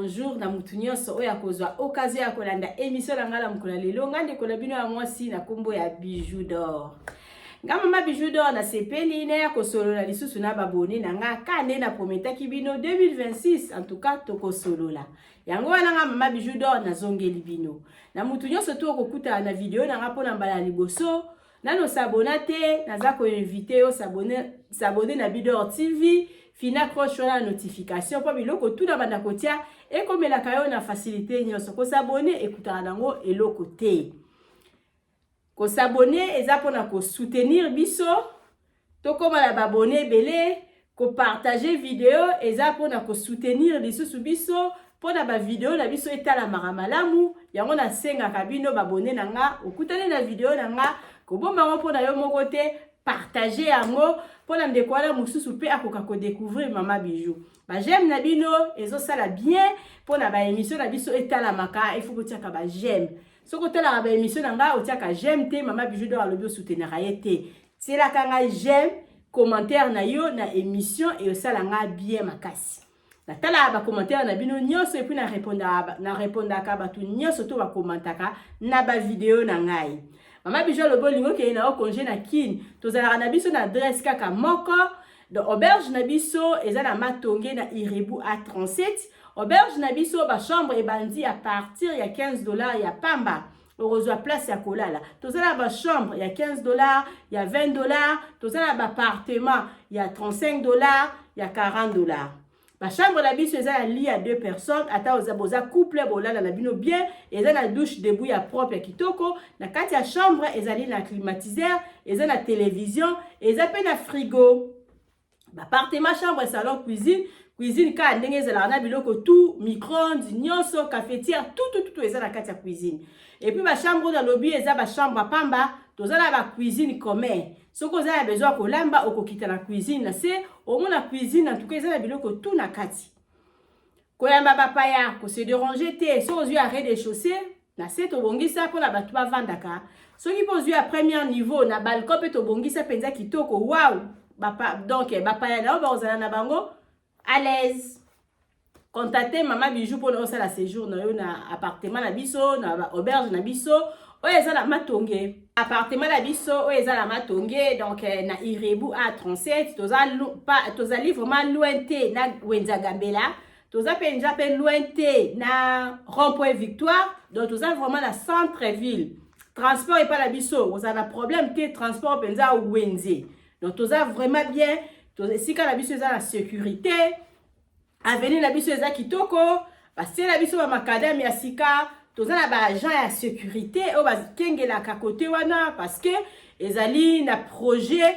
Bonjour na mutu nyonso oyo akozwa occasion ya kolanda émission na ngai na mokolo ya lelo. Ngai ndeko na bino ya mwasi na nkombo ya Bijou d'Or. Nga mama Bijou d'Or nasepeli naya kosolola lisusu na babone na nga ka nde na prometaki bino 2026, en tout cas tokosolola. Yango wana nga mama Bijou d'Or nazongeli bino. Na mutu nyonso to okokutana na video na nga mpona mbala ya liboso, nano s'abonner te, naza koinvite yo s'abonner na Bidor TV, fina cloche wana notification mpo biloko tuna banda kotia ekomelaka yo na facilité nyonso. Kos'abonner ekutaka nango eloko te. Kos'abonner eza mpona kosoutenir biso tokóma na baabonnés ebele. Kopartage video eza mpona kosoutenir lisusu biso, mpona bavideo na biso etalamaka malamu. Yango nasengaka bino baabonnés na nga, okutani na video na nga, kobomba yango mpona yo moko te, partage yango mpona ndeko wana mosusu mpe akoka kodécouvrir mama Bijou. Baj'aime na bino ezosala bien mpona baémission na biso etalamaka. Il faut botiaka baj'aime. Soki otalaka baémission na ngai, otiaka j'aime te, mama Bijou d'Or alobi osoutenaka ye te. Tielaka ngai j'aime, commentaire na yo na émission eosala ngai bien makasi. Natalaka bacommentaire na bino nyonso et puis narépondaka bato nyonso to bakomantaka na bavideo na ngai. Mama Bijou alobi olingi okende na yo congé na Kine, tozalaka na biso na adresse kaka moko. Donc auberge na biso eza na Matonge, na Irebu A37. Auberge na biso, bachambre ebandi à partir ya 15 $ ya pamba, okozwa place ya kolala. Toza na bachambre ya 15 $, ya 20 $, toza na baappartement ya 35 $, ya 40 $. Bachambre na biso eza na lit ya deux personnes, ata oza boza couple, bolala na bino bien. Eza na douche debout ya propre, ya kitoko. Na kati ya chambre ezali na climatiseur, eza na télévision, eza mpe na frigo. Baappartement, chambre, salon, cuisine. Cuisine kaka ndenge ezalaka na biloko tout, micro-ondes nyonso, cafetière, tout tout tout eza na kati ya cuisine. Et puis bachambre oyo nalobi eza bachambre ya pamba. Toza na bacuisine commun. Soki oza na besoin ya kolamba, okokita na cuisine na se, omona cuisine. En tout cas eza na biloko tout na kati. Koyamba bapaya, kose déranger te. Soki ozwi ya rez de chaussée, na se tobongisa mpona bato bavandaka. Soki mpe ozwi ya premier niveau, na balcon mpe tobongisa mpenza kitoko. Wow, donc bapaya na yo bakozala na bango à l'aise. Contacte mama Bijou mpona osala séjour na yo na appartement na biso, na auberge na biso oyo eza na Matonge. Appartement na biso oyo eza na Matonge, donc na Irebu A37. Tozali vraiment loin te na wenza Gambela, toza mpenza mpe loin te na rond point Victoire. Donc toza vraiment na centre ville. Transport epai na biso ozala na problème te, transport mpenza wenze. Donc toza vraiment bien. Esika na biso eza na sécurité, avenue na biso eza kitoko, basiela biso bamacadam ya sika. Toza na baagent ya sécurité oyo bakengelaka kote wana, parce que ezali na projet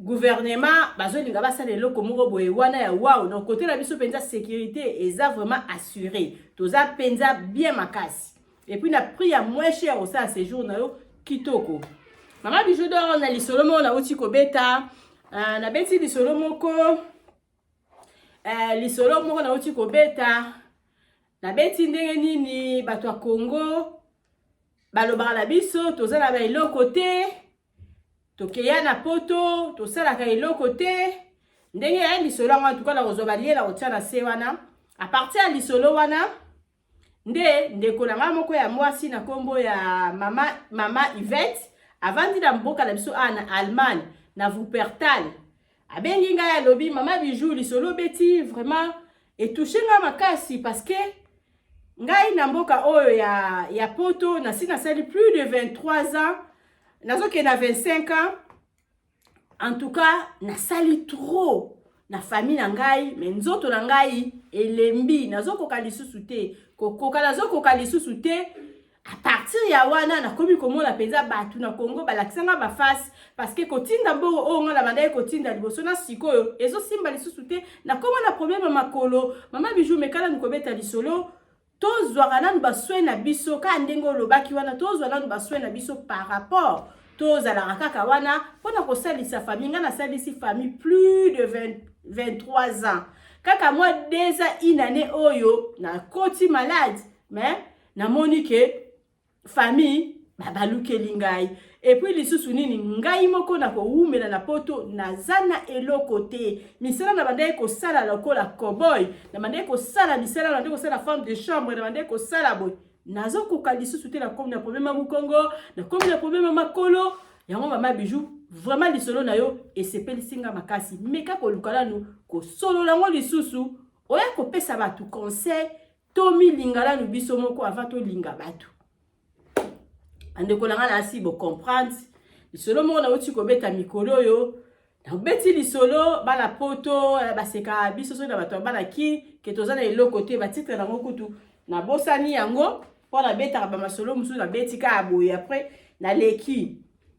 gouvernement bazolinga basala eloko moko boye wana ya wow. Donc kote na biso mpenza sécurité eza vraiment assuré, toza mpenza bien makasi et puis na prix ya moins cher, osala séjour na yo kitoko. Mama Bijou d'Or, na lisolo moko nauti kobeta, nabeti lisolo moko, lisolo moko nauti kobeta, nabeti ndenge nini bato ya Congo balobaka na biso toza na baeloko te, tokeya na Poto tosalaka eloko te. Ndenge ya lisolo yango antuka na kozwa baliela kotia na se wana. À partir ya lisolo wana nde ndeko na ngai moko ya mwasi na nkombo ya mama Yvette, avandi na mboka na biso awa na Allemagne, na Wuppertal, abengi ngai, alobi: "Mama Bijou, lisolo obeti vraiment etouche ngai makasi, parce que ngai na mboka oyo ya Poto nasi nasali plus de 23 ans, nazokende na 25 ans. En tout cas nasali trop na famille na ngai, mais nzoto na ngai elembi, nazokoka lisusu te, kokoka nazokoka lisusu te. À partir ya wana nakomi komona mpenza bato na Congo balakisanga baface, parce que kotinda mbongo oyo ngai na bandaki kotinda liboso na sikoyo ezosimba lisusu te. Nakoma na problème ya makolo. Mama Bijou, mekala kobeta lisolo, tozwaka nanu basoin na biso kaka ndenge olobaki wana, tozwa nanu basoin na biso par rapport tozalaka kaka wana mpona kosalisa famille. Ngai nasalisi famille plus de 20, 23 ans, kaka mwa 2 ans, une année oyo nakoti malade, mais namoni ke famille Babalukeli ngai. Et puis lisusu nini? Ngai moko na kowumela na Poto, naza na eloko te. Misala na bandaki kosala lokola cowboy, na bandaki kosala misala, na bandaki kosala femme de chambre, na bandaki kosala boye, nazokoka lisusu te. Nakomi na problème ya mokongo, nakomi na problème ya makolo. Yango, mama Bijou, vraiment lisolo na yo esepelisi nga makasi. Meka koluka nanu kosolola yango lisusu, oya kopesa bato conseil. Tomilinga nanu biso moko avant tolinga bato. Bandeko na ngai, na asi bocomprendre lisolo moko nauti kobeta mikolo oyo. Nabeti lisolo, bana Poto basekaka biso soki na bato ya bana ki ke toza na eloko te. Batitre nango kutu nabosani yango, mpo nabetaka bamasolo mosusu, nabeti kaka boye, après naleki.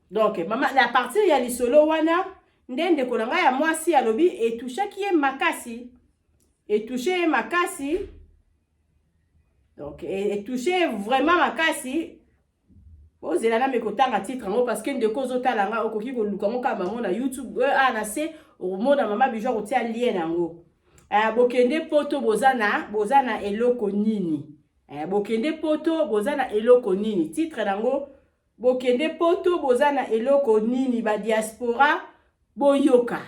Donc mama, na partir ya lisolo wana nde ndeko na ngai ya mwasi alobi etouchaki ye makasi, etouche ye makasi. Donc etouche vraiment makasi. Ozela na me kotanga titre yango, parce que ndeko ozotala nga, okoki koluka yango kaka bango na YouTube a na se, okomona mama Bijou akotia lien yango. Bokende Poto, boza na eloko nini? Bokende Poto, boza na eloko nini? Titre nango: Bokende Poto, boza na eloko nini? Badiaspora boyoka.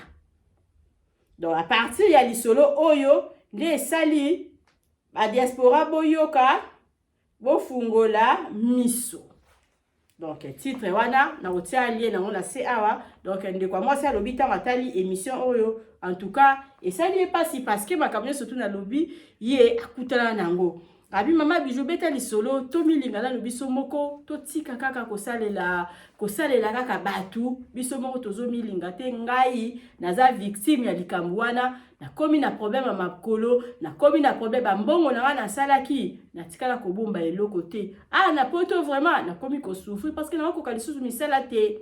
Donc à partir ya lisolo oyo nde esali badiaspora boyoka, bofungola miso. Donc titre wana, nakotia lien nango na se awa. Donc ndeko ya mwasi alobi, ntango atali émission oyo, en tout cas esali ye mpasi, parce que makambo nyonso tu nalobi, ye akutana nango. Abi: "Mama Bijou, beta lisolo, tomilinga nanu biso moko, totika kaka kosalela kaka bato, biso moko tozomilinga te. Ngai naza victime ya likambo wana. Nakomi na problème ya makolo, nakomi na problème. Bambongo na ngai nasalaki, natikala kobomba eloko te. Ah, na Poto vraiment nakomi kosouffrir, parce que nakokoka lisusu misala te.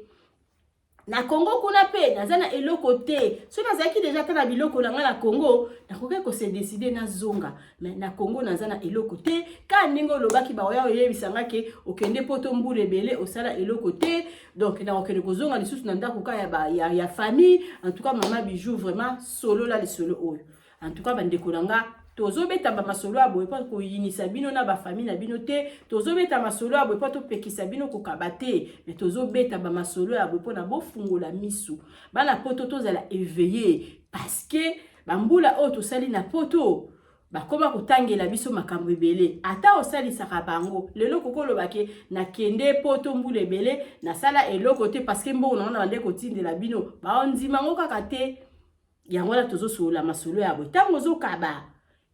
Na Congo kuna mpe naza na eloko te. Soki nazalaki déjà ata na biloko na ngai na Congo, nakoki kose décider nazonga, mais na Congo naza na eloko te. Kaka ndenge olobaki, baoya oyebisa nga ke okende Poto mbula ebele, osala eloko te. Donc nakokende kozonga lisusu na ndako ka ya famille. En tout cas, mama Bijou, vraiment solola lisolo oyo." En tout cas, bandeko na nga, tozobeta bamasolo ya boye mpo koyinisa bino na bafamille na bino te. Tozobeta masolo ya boye mpo topekisa bino kokaba te, mais tozobeta bamasolo ya boye mpona bofungola misu. Bana Poto, tozala éveillé, parce que bambula oyo tosali na Poto, bakóma kotangela biso makambo ebele. Ata osalisaka bango lelo, kokoloba ke nakende Poto mbula ebele, nasala eloko te, parce que mbongo nango na bande kotindela bino, baondima yango kaka te. Yango wana tozosolola masolo ya boye. Ntango ozokaba,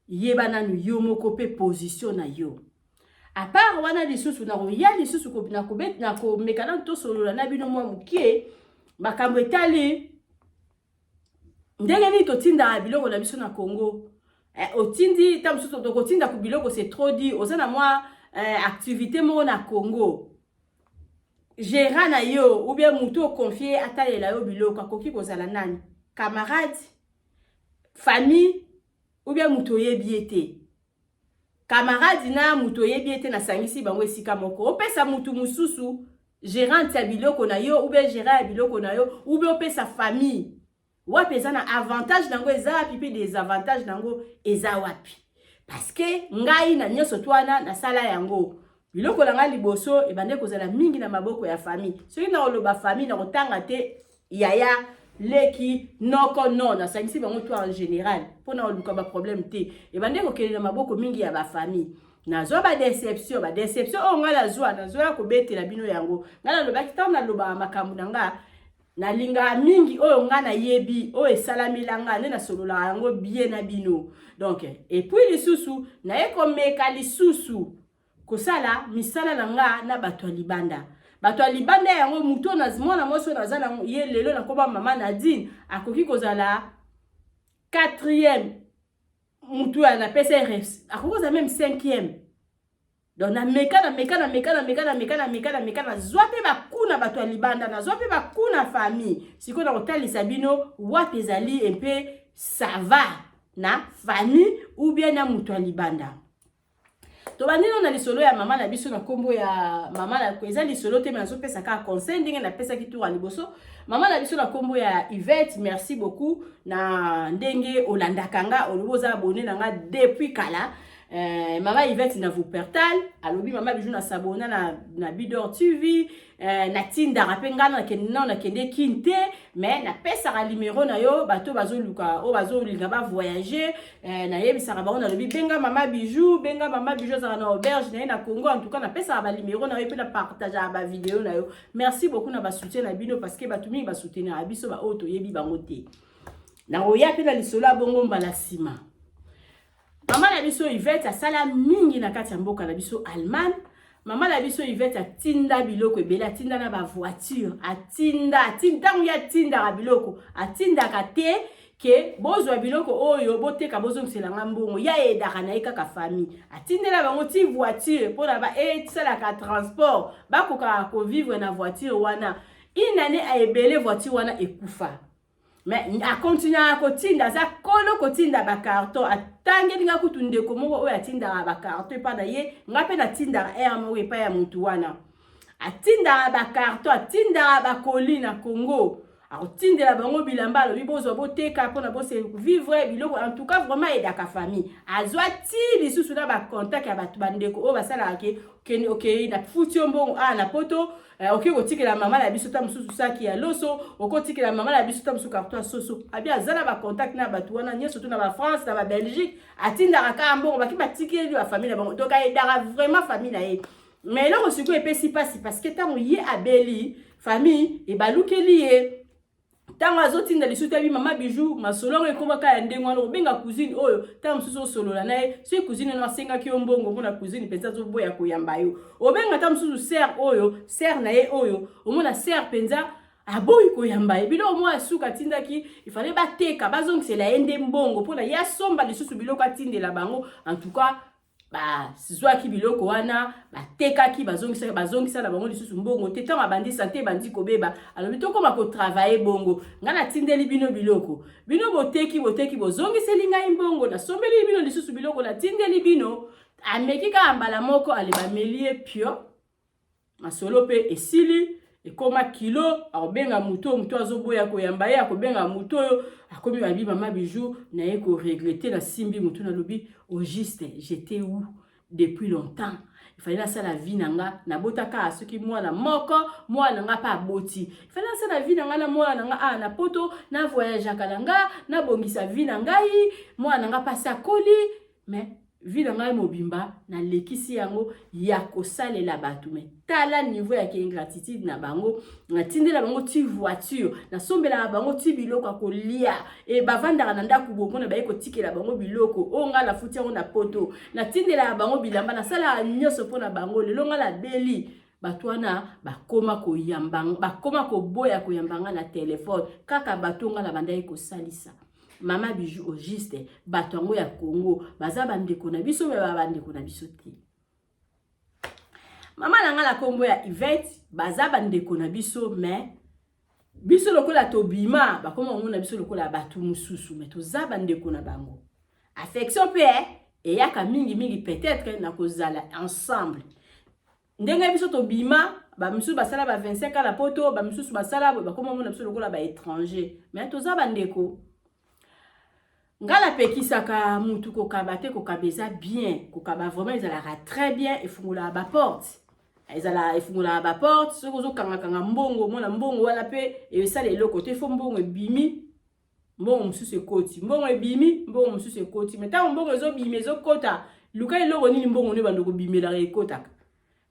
yeba nanu yo moko mpe position na yo. À part wana, lisusu nakoya lisusu na komeka nanu tosolola na bino mwa mokie makambo etali ndenge nini totindaka biloko na biso na Congo. Otindi ta mosusu, tokotinda biloko, c'est trop dit. Oza na mwa activité moko na Congo, gérant na yo ou bien motu oconfie atalela yo biloko akoki kozala nani? Camarade, famille ou bien moto oyebi ye te? Camarade na moto oyebi ye te, nasangisi bango esika moko. Opesa motu mosusu gérante ya biloko na yo ou bien gérant ya biloko na yo, ou bien opesa famille, wapi eza na avantage nango eza wapi, mpe désavantage nango eza wapi? Parce que ngai na nyonso to wana nasala yango, biloko na ngai liboso ebande kozala mingi na maboko ya famille. Soki nakoloba famille, nakotanga te yaya, leki, noko, non, nasangisi bango to en général mpona koluka baproblème te. Ebande kokende na maboko mingi ya bafamille. Nazwa badéception. Badéception oyo ngai nazwa, nazwa ya kobetela bino yango. Ngai nalobaki, ntango nalobaka makambo na nga, nalingaka mingi oyo ngai nayebi, oyo esalamela nga nde nasololaka yango bien na bino. Donc et puis lisusu naye komeka lisusu kosala misala na nga na bato ya libanda. Bato ya libanda yango, motu mwana mwasi oyo naza na ye lelo, nakoma mama Nadine, akoki kozala quatrième mutu ya napesa, akoki kozala même cinquième. Donc nameka, nameka, nameka, nameka, nameka, nameka, nameka, nazwa mpe bakuna bato ya libanda, nazwa mpe bakuna famille. Sikoyo nakotalisa bino wapi ezali mpe ça va na famille ou bien na moto ya libanda. Tobandi no na lisolo ya mama na biso na nkombo ya mama na, eza lisolo te, mais nazopesa kaka conseil ndenge napesaki tour ya liboso. Mama na biso na nkombo ya Yvette, merci beaucoup na ndenge olandaka nga. Olobi oza abonné na nga depuis kala. Mama Yvette na Wuppertal alobi: "Mama Bijou, na s'abonner na Bidor TV, natindaka mpe ngai nakende nao, nakende Kine te, mais napesaka numéro na yo. Bato bazoluka, oyo bazolinga bavoyage, nayebisaka bango, nalobi: 'Benga Mama Bijou, benga Mama Bijou, azalaka na auberge na ye na Congo.' En tout cas, napesaka banuméro na yo mpe napartageaka bavideo na yo. Merci beaucoup na basoutien na bino, parce que bato mingi basoutenaka biso, baoyo toyebi bango te. Nakoya mpe na lisolo ya bongo mbala nsima. Mama na biso Yvette asala mingi na kati ya mboka na biso Allemagne. Mama na biso Yvette atinda biloko ebele, atinda na bavoiture, atinda. Ntango ye atindaka biloko, atindaka te ke bozwa biloko oyo, boteka, bozongiselanga mbongo. Ya aidaka na ye kaka famille, atindela bango ti voiture mpona esalaka transport, bakokaka kovivre na voiture wana. Une année aebele, voiture wana ekufa, mais akontinuaka kotinda. Aza kolo kotinda bacarton. Atangeli nga kutu ndeko moko oyo atindaka bacarton epai na ye. Nga mpe natindaka aire moko epai ya motu wana. Atindaka bacarton, atindaka bacolis na Congo, akotindela bango bilamba, alobi bozwa, boteka mpona bose vivre biloko. En tout cas, vraiment aidaka famille. Azwa ti lisusu na bacontact ya bato, bandeko oyo basalaka ke okende, okei, nafuti yo mbongo awa na Poto, okoki kotikela mama na biso ta mosusu saki ya loso, okotikela mama na biso ta mosusu carton ya soso. Abi aza na bacontact na bato wana nyonso to na baFrance, na baBelgique. Atindaka kaka mbongo, baki batikeli bafamille na bango. Donc aaidaka vraiment famille na ye. Mais eloko sikoyo epesi mpasi, parce que ntango ye abeli, famille ebalukeli ye. Ntango azotinda lisusu te, abi: "Mama Bijou, masolo yango ekomaka ya ndenge wana. Obenga cousine oyo, ntango mosusu osolola na ye. Soki cousine wana asengaki yo mbongo mpona cousine mpenza azoboya koyamba yo, obenga ta mosusu sœur oyo, sœur na ye oyo, omona sœur mpenza aboyi koyamba ye. Biloko moko ya suka atindaki, ifale bateka, bazongisela ye nde mbongo mpona ye asomba lisusu biloko atindela bango. En tout cas, bazwaki biloko wana, batekaki, bazongisa, bazongisa na bango lisusu mbongo te. Ntango abandi santé ebandi kobeba, alobi: 'Tokóma kotravailler bongo. Ngai natindeli bino biloko, bino boteki, boteki, bozongiseli ngai mbongo, nasombeli bino lisusu biloko natindeli bino.' Ameki kaka mbala moko, ale bameli ye pio, masolo mpe esili, ekóma kilo. Akobenga motu oyo, motu azoboya koyamba ye. Akobenga motu oyo, akomi babi: 'Mama Bijou, naye koregretter, nasimbi motu, nalobi: au juste, j'étais où depuis longtemps? Ifale nasala vie na nga, nabotaka soki mwana moko, mwana na nga mpe aboti. Ifale nasala vie na nga na mwana na nga awa na Poto, navoyageaka na nga, nabongisa vie na ngai, mwana na nga mpasi akoli. Mais vie na ngai mobimba nalekisi yango ya kosalela bato. Mais tala niveau ya ingratitude na bango. Natindela bango ti voiture, nasombelaka bango ti biloko ya kolia, e bavandaka na ndako bomona baye kotikela bango biloko oyo ngai nafuti yango na Poto. Natindelaka bango bilamba, nasalaka nyonso mpo na bango. Lelo ngai nabeli, bato wana bakoma koyamba, bakoma koboya koyamba ngai na telefone. Kaka bato ngai na bandaki kosalisa. Mama Bijou, au juste, bato yango ya Congo baza bandeko na biso, me bandeko na biso te. Mama na ngai na nkombo ya Yvette, baza bandeko na biso, mais biso lokola tobima, bakoma komona biso lokola bato mosusu, mais toza bandeko na bango. Affection mpe eyaka mingimingi peut-être na kozala ensemble. Ndenge biso tobima, bamisusu basala ba 25 ans na Poto, bamisusu basala boye, bakoma mona biso lokola baétranger, mais toza bandeko. Ngai napekisaka mutu kokaba te. Kokaba eza bien, kokaba vraiment ezalaka très bien, efungolaka baporte, ezala efungolaka baporte. Soki ozokangakanga mbongo, omona mbongo wana mpe esala eloko te. Fo mbongo ebimi, mbongo mosusu ekoti, mbongo ebimi, mbongo mosusu ekoti. Mais ntango mbongo ezobima, ezokota, luka eloko nini mbongo nde bando kobimelaka ekotaka.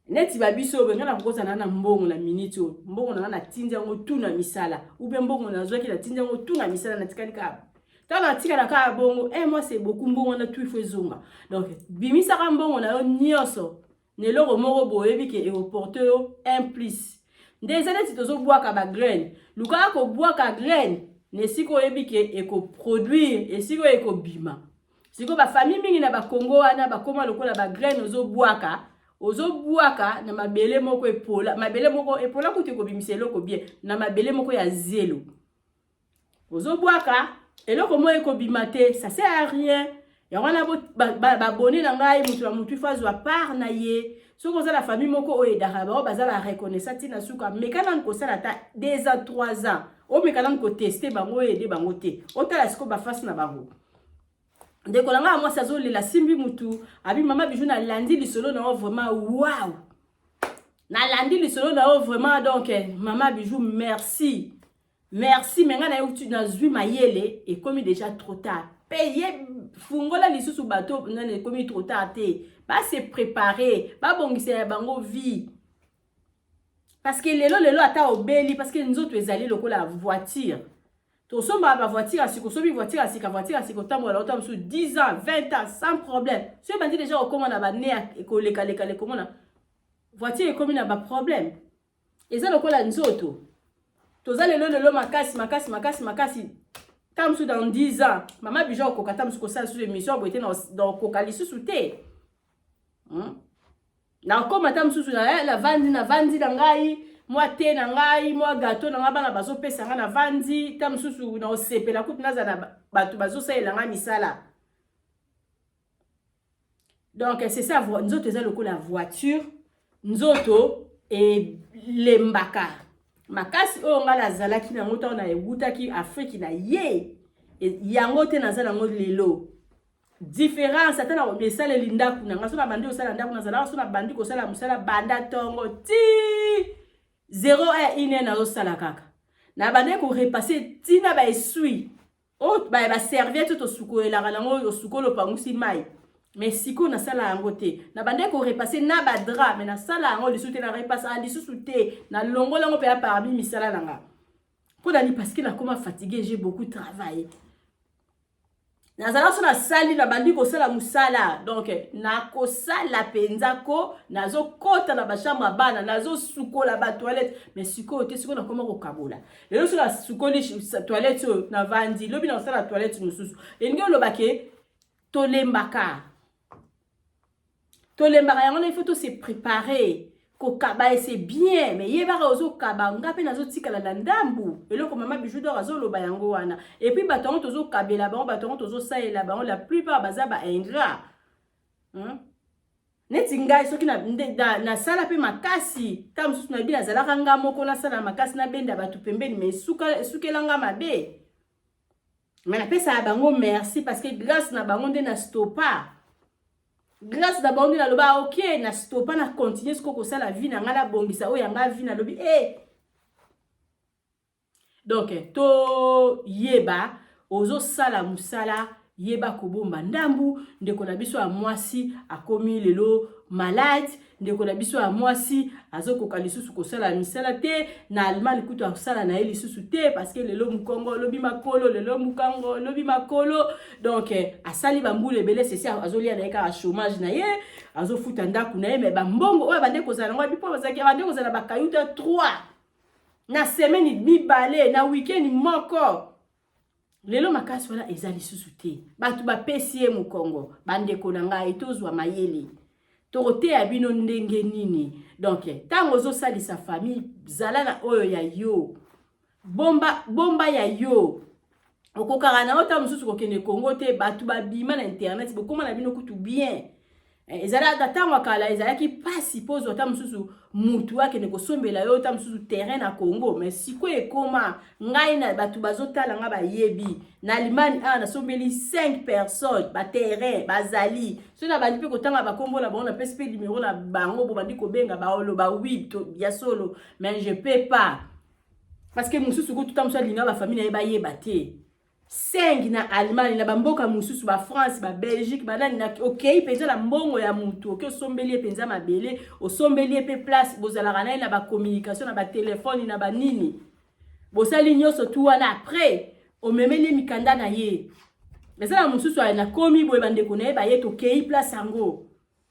Neti babiso oyo, ngai nakokozala na mbongo na miniti oyo, mbongo na ngai natindi yango tu na misala, ube mbongo nazwaki, natindi yango tu na misala, natikali kaka. Ntango natikala kaka bongo, un mois, c'est beaucoup. Mbongo wana tu, il faut ezonga. Donc bimisaka mbongo na yo nyonso na eloko moko boye oyebi ke ekoporter yo un plus. Nde eza neti tozobwaka bagraine. Lukaka kobwaka graine na esika oyebi ke ekoproduire, esika oyo ekobima. Sikoyo bafamille mingi na Bakongo wana bakóma lokola bagraine ozobwaka, ozobwaka na mabele moko epola, mabele moko epola kutu ekobimisa eloko bien. Na mabele moko ya zelo ozobwaka, eloko moko ekobima te, ça sert à rien. Yango wana, babone na ngai, moto na motu ifo azwa part na ye. Soki oza na famille moko oyo aidaka bango, baza bareconnaissant ntina suka, meka nanu kosala ata 2 ans, 3 ans, omeka nanu kotester bango, oyo aider bango te, otala sikoyo baface na bango. Ndeko na ngai ya mwasi azolela, simbi mutu, abi: "Mama Bijou, nalandi lisolo na yo, vraiment wow, nalandi lisolo na yo vraiment. Donc mama Bijou, merci, merci. Me ngai naye nazwi mayele, ekomi déjà trop tard." Mpe ye fungola lisusu bato nani, ekomi trop tard te, base préparer, babongisela bango vie, parce que lelo lelo ata obeli, parce que nzoto ezali lokola voiture. Tosombaka bavoiture ya sika, osombi voiture ya sika, voiture ya sika otambola ota mosusu 10 ans, 20 ans sans problème. So ebandi déjà kokóma na bane ekolekaleka, lekomona voiture ekómi na baproblème. Eza lokola nzoto, toza lelo lelo makasi makasi makasi makasi. Ta mosusu dans 10 ans, mama Bijou okoka ta mosusu kosala lisusu émission boye te, na okoka lisusu te, Nakóma ta mosusu navandi, navandi na ngai, mwa te na ngai, mwa gâteau na ngai, bana bazopesa ngai, navandi. Ta mosusu na osepela kutu naza na bato bazosalela ngai misala. Donc c'est ça, nzoto eza lokola voiture, nzoto elembaka makasi. Oyo ngai nazalaki nango ntango naewutaki Afrique na ye, yango te naza nango lelo. Différence ata na esaleli ndako na ngai, so nabandi kosala ndako, nazalaka so nabandi kosala mosala banda ntongo ti 0 heure, 1 heure, nazosala kaka. Nabandi korepasser ntina baessuie oyo, baserviette oyo tosukolelaka nango, osukoli, opangusi mai. Mais sikoyo nasala yango te. Nabandaki korepasser na badraps, mais nasala yango lisusu te, narepasaka lisusu te, nalongola yango mpenza parmi misala na nga. Mpo nani? Parce que nakoma fatigué, j'ai beaucoup travaillé. Nazala so nasali, nabandi kosala mosala, donc nakosala mpenza ko nazokɔta na bachambre ya bana, nazosukola batoilette. Mais sikoyo te, sikoyo nakoma kokabola. Lelo so nasukoli toilette oyo, navandi, lobi nakosala toilette mosusu. Elingi oloba ke tolembaka, tolembaka. Yango na il faut tose préparer. Kokaba ese bien, mais yebaka ozokaba, nga mpe nazotikala na ndambu. Eloko mama Bijou d'Or azoloba yango wana. Et puis bato yango tozokabela bango, bato yango tozosalela bango, la plupart baza baingrat, Neti ngai, soki nasala mpe makasi, ta mosusu nayebi nazalaka nga moko, nasala makasi, nabenda bato pembeni, mais esukela nga mabe. Mais napesaka bango merci, parce que grâce na bango nde na stopa, grâce na bango nde naloba: "Ok, na stopa, na continue sikoyo kosala vie na ngai, nabongisa oyo ya ngai vie." Nalobi e donc toyeba, ozosala mosala, yeba kobomba ndambu. Ndeko na biso ya mwasi akomi lelo malade, ndeko na biso ya mwasi azokoka lisusu kosala misala te. Na Allemagne kutu akosala na ye lisusu te, parce que lelo mokongo, olobi makolo, lelo mokongo, olobi makolo. Donc asali bambula ebele sesi, azolia na ye kaka chômage na ye, azofuta ndako na ye. Mais bambongo oyo bande kozala yango, abi mpo bande kozala bakayuta 3 na semaine, mibale na weekend moko, lelo makasi wana eza lisusu te. Bato bapesi ye mokongo. Bandeko na ngai, tozwa mayele, tokoteya bino ndenge nini. Donc ntango ozosalisa famille, zala na oyo ya yo, bomba, bomba ya yo. Okokaka na yo ntango mosusu kokende Kongo te. Bato babima na internet, bokóma na bino kutu bien. Ezalaka ntango ya kala, ezalaki mpasi mpo ozwa ata mosusu mutu akende kosombela yo ata mosusu terrain na Congo. Mais sikoyo ekóma, ngai na bato bazotala nga bayebi, na Allemagne awa nasombeli 5 personnes baterrain. Bazali soki nabandi mpe kotanga bakombo na bango, napesi mpe numero na bango, bo bandi kobenga, baoloba: "Oui, ya solo." Mais je peux pas, parce que mosusu kutu ta mosusu alinga bafamille na ye bayeba te. 5 na Allemagne, na bamboka mosusu, bafrance, babelgique, banani, okei mpenza na mbongo ya mutu, oki osombeli ye mpenza mabele, osombeli ye mpe place, bozalaka na ye na bacommunication, na batelefone, na banini, bosali nyonso tu wana. Après omemeli ye mikanda na ye. Eza na mosusu nakomi boye, bandeko na ye baye, tokei place yango,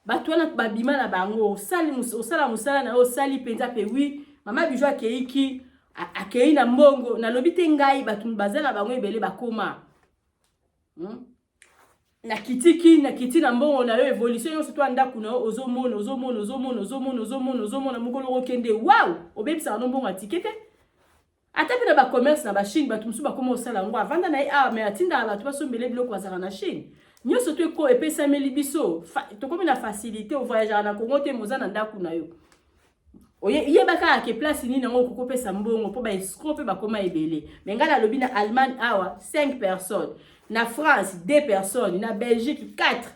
bato wana babima na bango. Osala mosala na ye, osali mpenza mpe wi. Mama Bijou akeiki, akei na mbongo. Nalobi te ngai, bato baza na bango ebele bakoma, Nakitiki, nakiti na mbongo na yo, évolution nyonso to ya ndako na yo, ozomona, ozomona, ozomona, ozomona, ozomona, ozomona. Mokolo okende, waw, obebisaka no mbongo ya ticket te. Ata mpe na bacommerce na bachine, bato mosusu bakoma kosala yango, avanda na ye awa, mais atindaka bato basombele biloko, bazalaka na Chine. Nyonso to epesameli biso, tokomi na facilité. Ovoyageaka na Kongo te, moza na ndako na yo, yeba kaka ke place nini yango okoki kopesa mbongo, mpo baescroc mpe bakóma ebele. Mais ngai nalobi, na Allemagne awa 5 personnes. Na France, 2 personnes. Na Belgique, 4.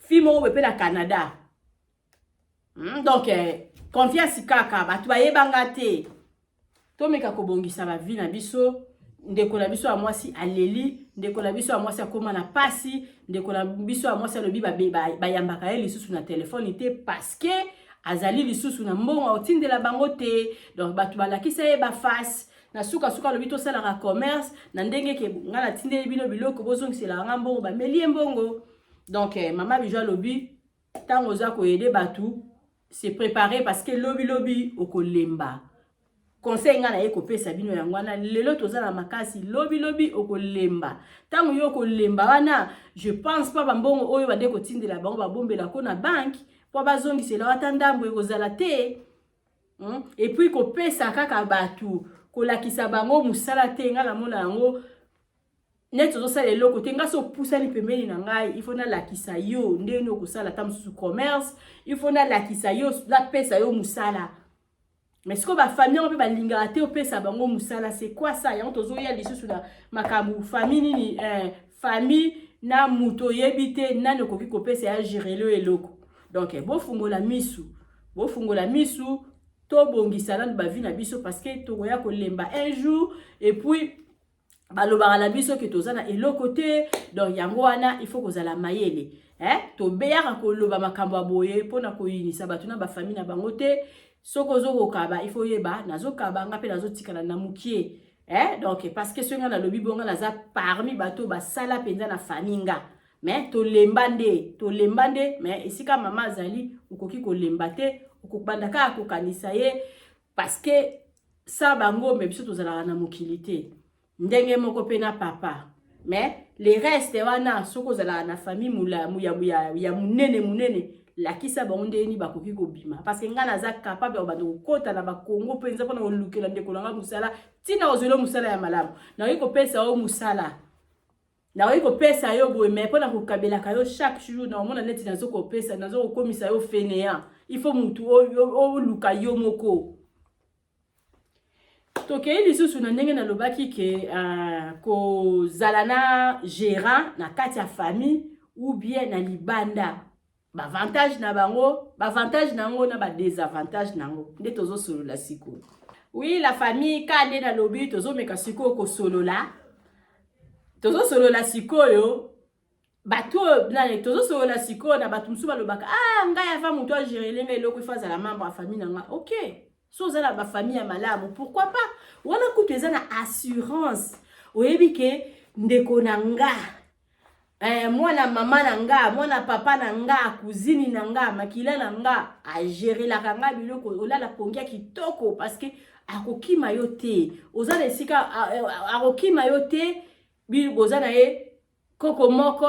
Fille moko boye mpe na Canada. Donc confiance kaka, bato bayebanga te. Tomeka kobongisa bavie na biso. Ndeko na biso ya mwasi aleli, ndeko na biso ya mwasi akóma na pasi, ndeko na biso ya mwasi alobi bayambaka ye lisusu na telefone te parce que azali lisusu na mbongo aotindela bango te. Donc bato balakisa ye baface. Na sukasuka alobi tosalaka commerce na ndenge ke ngai natindeli bino biloko, bozongiselaka nga mbongo. Bameli ye mbongo. Donc mama Bijou alobi ntango oza koaider bato, se préparer parce que lobilobi okolemba. Conseil ngai naye kopesa bino yango wana. Lelo toza na makasi, lobilobi okolemba. Ntango yo okolemba wana, je pense pas bambongo oyo bande kotindela bango babombelako na banke mpo bazongisela ata ndambo ekozala te. Et puis kopesa kaka bato, kolakisa bango mosala te. Ngai namona yango neti ozosala eloko te. Ngai so opusani pembeni na ngai, il faut nalakisa yo ndenge okosala ata mosusu commerce, il faut nalakisa yo, napesa yo mosala. Mais sikoyo bafamille yango mpe balingaka te opesa bango mosala. C'est quoi ça? Yango tozoya lisusu na makambo famille nini, famille na moto oyebi te nani okoki kopesa ya gérer yo eloko. Donc bofungola misu, bofungola misu, tobongisa nanu bavie na biso parce que tokoya kolemba un jour. Et puis balobaka na biso ke toza na eloko te. Donc yango wana il faut kozala mayele, eh? Tobeyaka koloba makambo ya boye mpona koyinisa bato na bafamille na bango te. Soki ozokokaba, il faut oyeba nazokaba, nga mpe nazotikala na mokie, eh? Donc parce que soki nga nalobi bonga, naza parmi bato basala mpenza na famille nga, mais tolemba nde, tolemba nde. Mais esika mama azali, okoki kolemba te, okobanda kaka kokanisa ye parce que sa bango. Mais biso tozalaka na mokili te, ndenge moko mpe na papa. Mais le reste wana, soki ozalaka na famille ya monene monene, lakisa bango ndenge nini bakoki kobima, parce que ngai naza capable ya kobanda kokɔta na Bakongo mpenza mpona kolukela ndeko na ngai mosala. Ntina ozweli mosala ya malamu, nakoki kopesa yo mosala, nakoki kopesa yo boye, mais mpona kokabelaka yo chaque jour, naomona neti nazokopesa, nazokokomisa yo fainéant. Il faut mutu oluka yo moko. Tokei lisusu na ndenge nalobaki ke kozala na gérant na kati ya famille ou bien na libanda, baavantage na bango, baavantage na yango na badésavantage na yango nde tozosolola sikoyo. Oui, la famille, ka nde nalobi tozomeka sikoyo kosolola. Tozosolola sikoyo bato oyo nani, tozosolola sikoyo na bato mosusu balobaka: "Ah, ngai ava moto agérer ngai eloko, il faut azala membre ya famille na ngai." Ok, so oza na bafamille ya malamu, pourquoi pas? Wana kutu eza na assurance. Oyebi ke ndeko na nga, mwana mama na nga, mwana papa na nga, cousine na nga, makila na nga, agérelaka nga biloko, olala pongi ya kitoko parce que akokima yo te. Oza na esika akokima yo te. Boza na ye koko moko,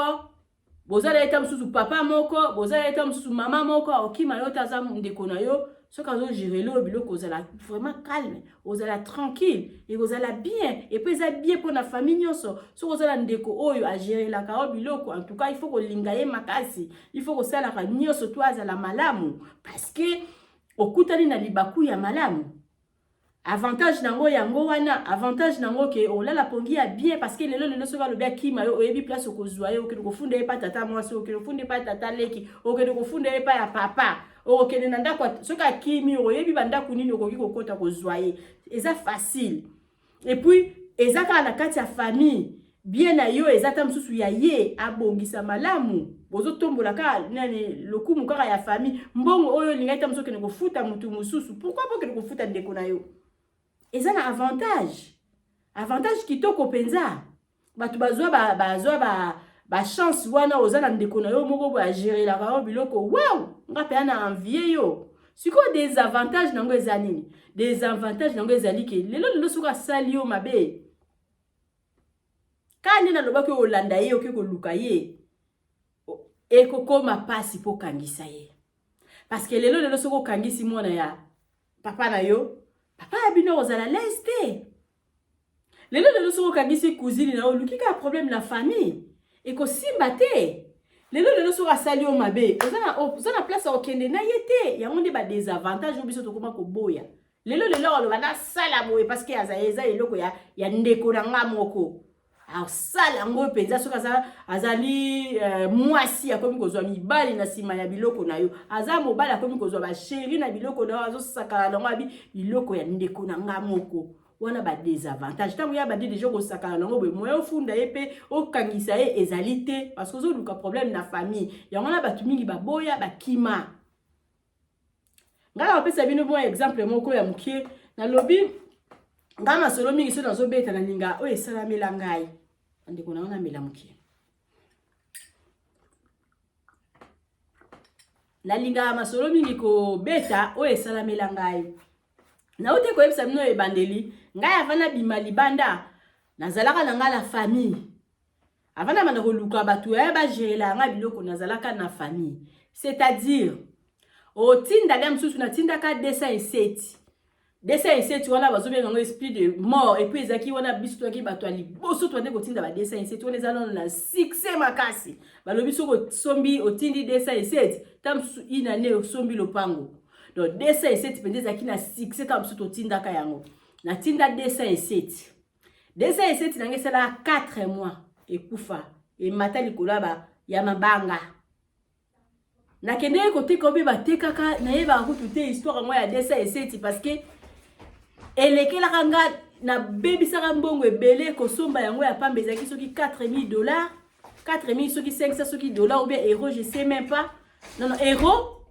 boza na ye ta mosusu papa moko, boza na ye ta mosusu mama moko, akokima yo te. Aza ndeko na yo. Soki azogérer oyo biloko, ozala vraiment calme, ozala tranquille, ekozala bien. Et puis eza bien mpona famille nyonso. Soki oza na ndeko oyo agérelaka yo biloko, en tout cas il faut kolinga ye makasi, il faut kosalaka nyonso to azala malamu parce que okutani na libaku ya malamu. Avantage nango yango wana. Avantage nango ke olala pongi ya bien parce que lelo lelo soki alobi akima yo, oyebi place okozwa ye. Okende kofunda ye pa tata mwasi, okende kofunda ye pa tata leki, okende kofunda ye pa ya papa, okokende na ndako. Soki akimi, oyebi bandako nini okoki kokota kozwa ye. Eza facile. Et puis eza kaka na kati ya famille, bien na yo eza ta mosusu ya ye abongisa malamu, bozotombola kaka nani, lokumu kaka ya famille. Mbongo oyo olingaki ta mosusu okende kofuta motu mosusu, pourquoi po okende kofuta ndeko na yo? Eza na avantage, avantage kitoko mpenza. Bato bazwa bachance wana. Oza na ndeko na yo moko boye agérelaka yo biloko, wow, nga mpenza na envie yo. Sikoyo désavantage nango eza nini? Désavantage nango ezali ke lelo lelo soki asali yo mabe, kaka nde nalobaki, olanda ye, okoki koluka ye, ekokóma mpasi mpo okangisa ye parce que lelo lelo soki okangisi mwana ya papa na yo, papa ya bino kozala lese te. Lelo lelo soki okangisi cousine na yo, oluki kaka problème na famille, ekosimba te. Lelo lelo soki asali yo mabe, oza na place ya kokende na ye te. Yango nde badésavantage oyo biso tokóma koboya. Lelo lelo aloba nasala boye parce que aza eza eloko ya ndeko na nga moko. Asala yango mpenza. Soki azali mwasi, akomi kozwa mibali na nsima ya biloko na yo. Aza mobali, akomi kozwa bachéri na biloko na yo, azosakana nango, abi biloko ya ndeko na nga moko. Wana badésavantage. Ntango ya bandi déjà kosakana nango boye, moya ofunda ye mpe okangisa ye ezali te, parce que ozoluka problème na famille. Yango wana bato mingi baboya, bakima. Ngai na bapesa bino mwa exemple moko ya moke. Nalobi ngai masolo mingi, soki nazobeta, nalinga oyo esalamela ngai. Bandeko na nga, namela moke. Nalingaka masolo mingi kobeta oyo esalamela ngai. Nauti koyebisa bino ebandeli, ngai avant nabima libanda, nazalaka na ngai na famille. Avant nabanda koluka bato ya bagérela ngai biloko, nazalaka na famille. C'est-à-dire otinda lia mosusu, natindaka 207. 207 wana, bazobenga yango esprit de mort. Et puis ezalaki wana, biso toyaki bato ya liboso tobande kotinda ba 207 wana. Eza nano na succès makasi. Balobi soki osombi, otindi 207, ta mosusu inane osombi lopango. Donc 207 mpenza ezalaki na succès. Ta mosusu totindaka yango, natinda 207. 207 nange esalaka 4 mois, ekufa, emata likolo ya mabanga. Nakendeki koteka obe batekaka, nayebaka kutu te histoire yango ya 207, parce que elekelaka nga, nabebisaka mbongo ebele kosomba yango ya pamba. Ezalaki soki 4000 dollars, 4000 soki 500 soki dollar ou bien euro, je sais même pas, non, non, euro.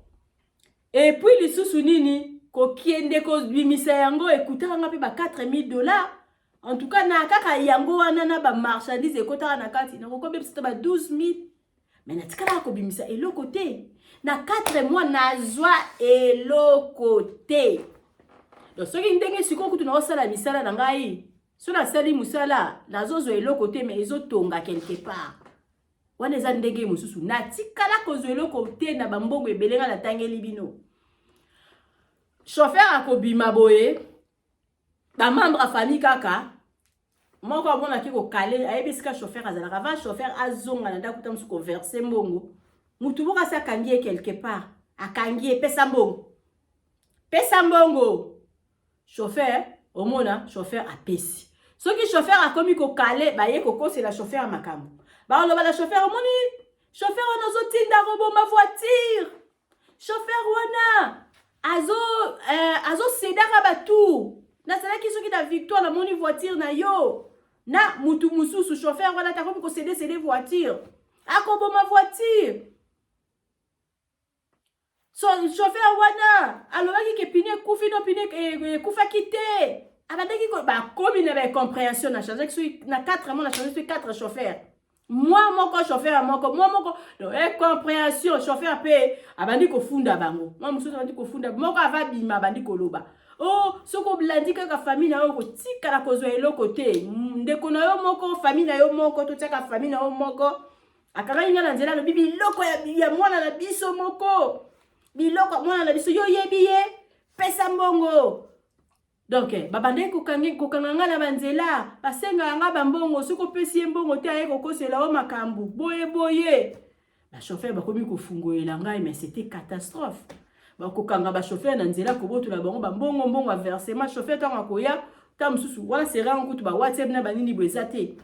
Et puis lisusu nini, kokende kobimisa yango ekutaka nga mpe ba 4000 dollars. En tout cas, na kaka yango wana na bamarchandise ekotaka na kati, nakokobebisa ta ba 12 000. Mais natikalaka kobimisa eloko te. Na 4 mois nazwa eloko te. Donc soki ndenge sikoyo kutu naosala misala na ngai, so nasali mosala, nazozwa eloko te, mais ezotonga quelque part. Wana eza ndenge mosusu. Natikala kozwa eloko te na bambongo ebele nga natangeli bino. Chauffeur akobima boye, bamembre ya famille kaka moko amonaki kokale, ayebi esika chauffeur azalaka. Avant chauffeur azonga na ndako, ta mosusu koverser mbongo, mutu moko asi akangi ye quelque part, akangi ye: "Pesa mbongo, pesa mbongo." Chauffeur omona, chauffeur apesi. Soki chauffeur akomi kokale, baye kokosela chauffeur makambo. Baloba na chauffeur: "Omoni chauffeur wana azotinda koboma voiture, chauffeur wana azosedaka bato. Nazalaki soki na Victoire, namoni voiture na yo na mutu mosusu. Chauffeur wana takomi kocéder céder voiture, akoboma voiture. So chauffeur wana alobaki ke pneu ekufi, no pneu ekufaki te." Abandaki bakomi na baincompréhension. Na changeaki soki na 4 mois, na change soki 4 chauffeur, mwa moko chauffeur moko, mwa moko. Donc incompréhension, chauffeur mpe abandi kofunda bango, mwa mosusu abandi kofunda moko, ava bima, abandi koloba: "O oh, soki olandi kaka famille na yo, kotikala kozwa eloko te. Ndeko na yo moko, famille na yo moko, totiaka famille na yo moko." Akangaki nga na nzela, alobi: "Biloko ya mwana na biso moko, biloko ya mwana na biso, yo oyebi ye, pesa mbongo." Donc babandaki kokanga nga na banzela, basengaka nga bambongo. Soki opesi ye mbongo te, aye kokosela o makambo boye boye. Bachauffeur bakomi kofungolela ngai, mais c'était catastrophe. Bakokanga bachauffeur na nzela, kobotola bango bambongo, mbongo ya versement. Chauffeur ntango akoya, ta mosusu wana serango kutu bawhatsapp na banini boye eza te.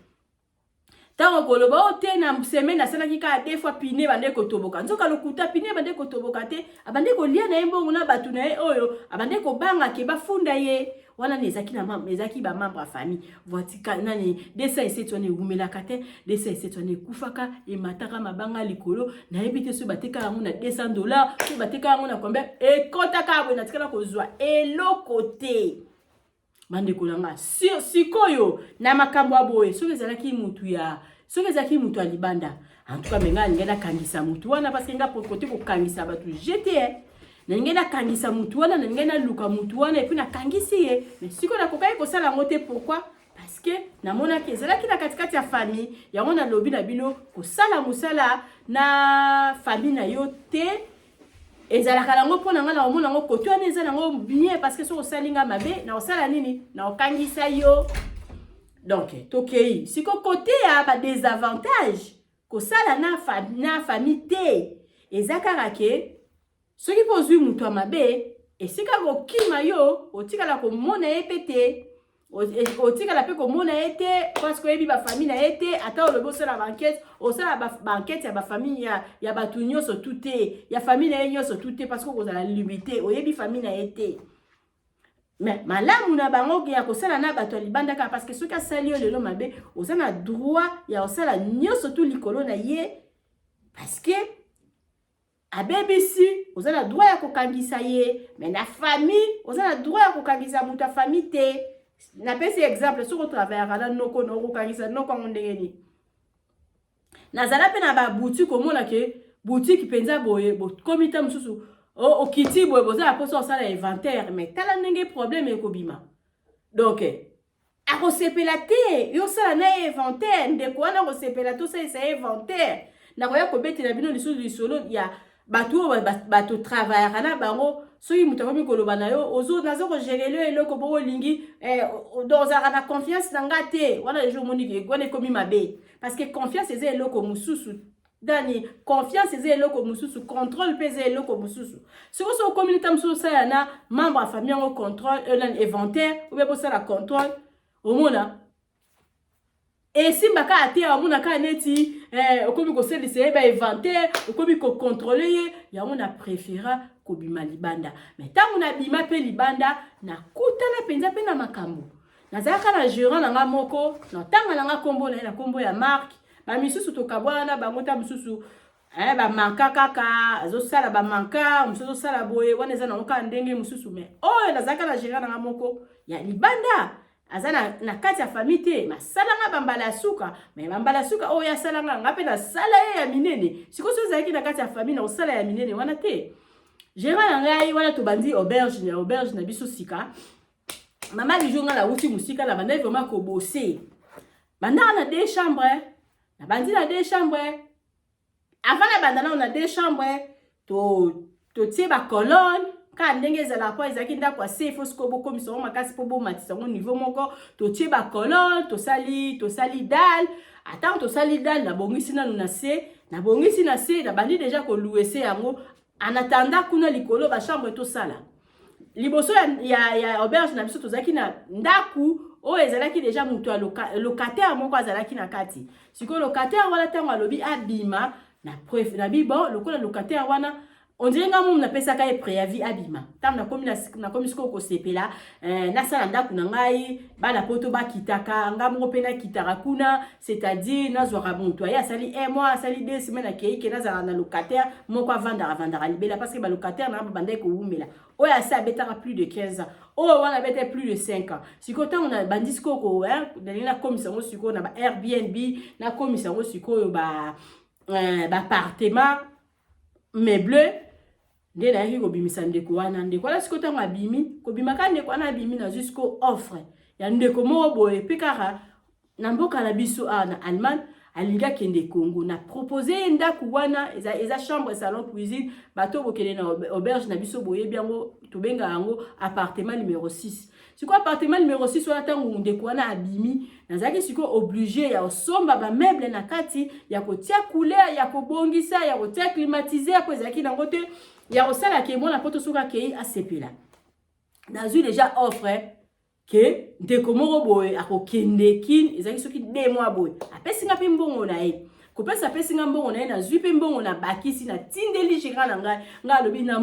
Ntango koloba o te, na semaine asalaki kaka deux fois pneu bande kotoboka. Nzoka lokuta, pneu bande kotoboka te. Abande kolia na ye mbongo na bato na ye oyo abande kobanga ke bafunda ye. Wana na ezalaki na ezalaki bamembre ya famille. Voiture nani 207 wana ewumelaka te. 207 wana ekufaka, emataka mabanga likolo. Nayebi te soki bateka yango na 200 dollar, soki bateka yango na combien. Ekɔtaka boye, natikala kozwa eloko te. Bandeko na nga, sikoyo na makambo ya boye, soki ezalaki mutu ya libanda, en tout cas, mais ngai alingai nakangisa mutu wana, parce que nga kote kokangisa bato jete, nalingai nakangisa mutu wana, nalingai naluka mutu wana et puis nakangisi ye. Mais sikoyo nakokaki kosala yango te. Pourquoi? Parce que namonaki ezalaki na katikati ya famille. Yango nalobi na bino, kosala mosala na famille na yo te. Ezalaka nango mpo na ngai, na komona yango kote wana eza nango bien, parce que soki osali nga mabe, na kosala nini? Na kokangisa yo. Donc tokei siko kote ya badésavantage. Kosala na famille te eza kaka ke soki mpo ozwi moto ya mabe, esika kokima yo, otikala komona ye mpe te. Otikala mpe komona ye te, parce que oyebi bafamille na ye te. Ata olobi osala baenquête, osala baenquête ya bafamille ya bato nyonso tu te, ya famille na ye nyonso tu te, parce que okozala limité, oyebi famille na ye te. Mais malamu na bango ya kosala na bato ya libanda kaka, parce que soki asali yo lelo mabe, oza na droit ya kosala nyonso tu likolo na ye, parce que abebisi. Oza na droit ya kokangisa ye, mais na famille, oza na droit ya kokangisa moto ya famille te. Napesi exemple: soki otravaillaka na noko na, okokangisa noko yango ndenge nini? Nazala mpe na baboutique, omona ke boutique mpenza boye, bokomi ta mosusu, okiti boye, boza na mposa osala inventaire, mais tala ndenge problème ekobima. Donc akosepela te yo osala na ye inventaire. Ndeko wana akosepela te osalisa ye inventaire. Nakoya kobetela bino lisusu lisolo ya bato oyo bato travaillaka na bango. Soki moto akomi koloba na yo, naza kogérer yo eloko bongo, olingi, donc ozalaka na confiance na nga te. Wana deja omoni wana ekomi mabe, parce que confiance eza eloko mosusu. Dani, confiance eza eloko mosusu, contrôle mpe eza eloko mosusu. Soki so okomi ta mosusu osala na membre ya famille yango contrôle, nani, inventaire, ou bien bosala contrôle, omona esimba kaka te. Amona kaka neti okomi kosalisa ye bainventaire, okomi kocontrôler ye. Yango na préféra kobima libanda. Mais ntango nabima mpe libanda, nakutana mpenza mpe na makambo. Nazalaka na gérant na nga moko, na ntanga na nga nkombo na ye na nkombo ya Mark. Bamisusu tokabwana na bango, ta mosusu bamanka kaka azosala, bamanka mosusu azosala boye, wana eza nango kaka ndenge mosusu. Mais oyo nazalaka na gérant na nga moko ya libanda, aza na kati ya famille te, masalanga bambala ya suka. Mais bambala ya suka oyo asalanga nga, mpe nasala ye ya minene. Sikoyo so ezalaki na kati ya famille, na kosala ya minene wana te. Gérant na ngai wana, tobandi auberge na auberge na biso sika. Mama Bijou, ngai nauti mosika, na bandaki vraiment kobose. Bandaka na deux chambre, nabandi na deux chambre. Avant nabanda nano na deux chambre, totie bacolonne kaka ndenge ezalaka, mpo ezalaki ndako ya se. Ifo sikoyo bokomisa yango makasi mpo bomatisa yango niveau moko. Totie bacolonne, tosali dalle. Atango tosali dalle, nabongisi nanu na se, nabongisi na se, nabandi déjà kolouer se yango. En attendant kuna likolo bachambre tosala liboso ya auberge na biso, tozalaki na ndako oyo ezalaki déjà moto ya locataire moko azalaki na kati. Sikoyo locataire wana, ntango alobi abima, na bi bon, lokola locataire wana, on dirait nga momu napesaka ye préavis abima. Ntango nakomi sikoyo kosepela, nasala ndako na ngai, bana poto bakitaka, nga moko mpe nakitaka kuna, c'est-à-dire nazwaka moto aye, asali un mois, asali 2 semaines, akei, ke nazalaka na locataire moko avandaka avandaka libela, parce que balocataire na nga babandaki kowumela. Oyo asi abetaka plus de 15 ans, oyo wana abetaki plus de 5 ans. Sikoyo ntango nabandi sikoyo, nalingi nakomisa yango sikoyo na ba Airbnb, nakomisa yango sikoyo baappartement meuble, nde nayaki kobimisa ndeko wana. Ndeko wana sikoyo, ntango abimi, kobimaka ndeko wana abimi, nazwi sikoyo offre ya ndeko moko boye mpe kaka na mboka na biso awa na Allemagne, alingi akende Congo. Na propose ye ndako wana, eza chambre, salon, cuisine. Bato bokende na auberge na biso boyebi yango, tobengaka yango appartement numéro 6. Sikoyo appartement numéro 6 wana, ntango ndeko wana abimi, nazalaki sikoyo obligé ya kosomba bameuble na kati, ya kotia couleur, ya kobongisa, ya kotia climatiseur po ezalaki nango te, ya kosala ke mwana poto soki akei asepela. Nazwi déjà offre ke ndeko moko boye akokende Kine, ezalaki soki 2 mois boye, apesi nga mpe mbongo na ye. Kopesa, apesi nga mbongo na ye, nazwi mpe mbongo, na bakisi, natindeli gérant na ngai. Ngai alobi na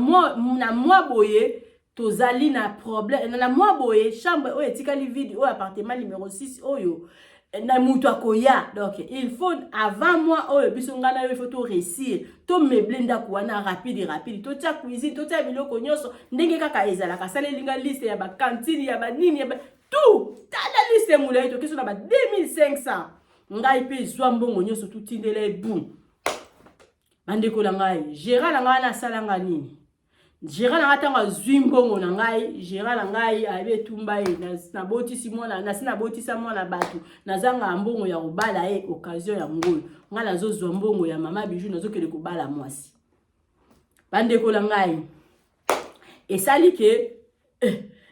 mwa boye tozali na problème, na mwa boye chambre oyo etikali vide, oyo appartement numéro 6 oyo, na moto akoya. Donc il faut avant mois oyo, biso ngai na yo, il faut toréussir tomeubler ndako wana rapide rapide, totia cuisine, totia biloko nyonso ndenge kaka ezalaka. Asaleli nga liste ya bacantine, ya banini, ya tout. Tala liste molai, tokeso na ba 2500. Ngai mpe zwa mbongo nyonso, tutindela ebu. Bandeko na ngai, gérant na ngai wana asalanga nini? Gérant na ngai, ntango azwi mbongo na ngai, gérant na ngai ayebi etumba ye. Nabotisi mwana, nasi nabotisa mwana bato, nazanga mbongo ya kobala ye. Occasion ya ngolo, ngai nazozwa mbongo ya mama Bijou, nazokende kobala mwasi. Bandeko na ngai, esali ke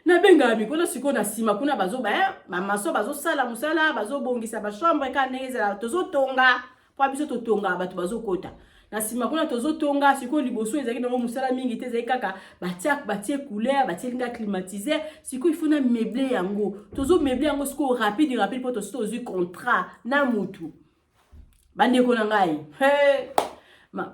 nabengaka mikolo sikoyo na nsima kuna, bazoba bamaso, bazosala mosala, bazobongisa bachambre kaka ndenge ezala. Tozotonga mpo biso totongaka, bato bazokota. Na nsima kuna tozotonga sikoyo. Liboso ezalaki nango mosala mingi te, ezalaki kaka batia, batie couleur, batieli nga climatiseur. Sikoyo il faut na meubler yango, tozomeubler yango sikoyo rapide rapide, mpo tosi tozwi contrat na mutu. Bandeko na ngai, hey.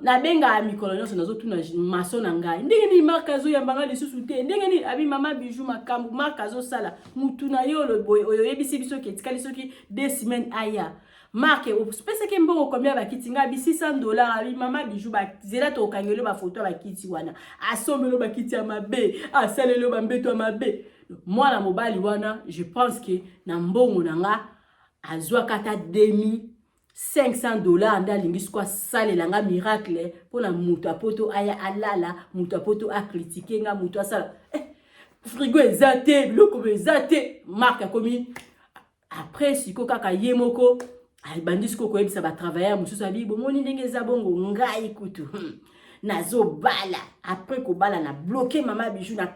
Nabengaka mikolo nyonso, nazotuna maçon na ngai ndenge nini Mark azoyamba ngai lisusu te, ndenge nini. Abi: "Mama Bijou, makambo Mark azosala, mutu na yo boye oyo oyebisi biso ke etikali soki 2 semaines aya, Mark opesaki mbongo combien? Bakiti ngai abi 600 $." Abi: "Mama Bijou, bazela, tokokangeli bafoto ya bakiti wana. Asombeli bakiti ya mabe, asaleli bambeto ya mabe." Mwana mobali wana, je pense ke na mbongo na nga azwaka ata 2500 $, nde alingi siko asalela nga miracle mpona moto apoto aya alala, moto apoto acritiquer nga, moto asala frigo eza te, biloko eza te. Mark akomi après siko kaka ye moko abandi sikoyo koyebisa batravailleur mosusu, abi: "Bomoni ndenge eza bongo, ngai kutu nazobala." Après kobala, na bloquer Mama Bijou, na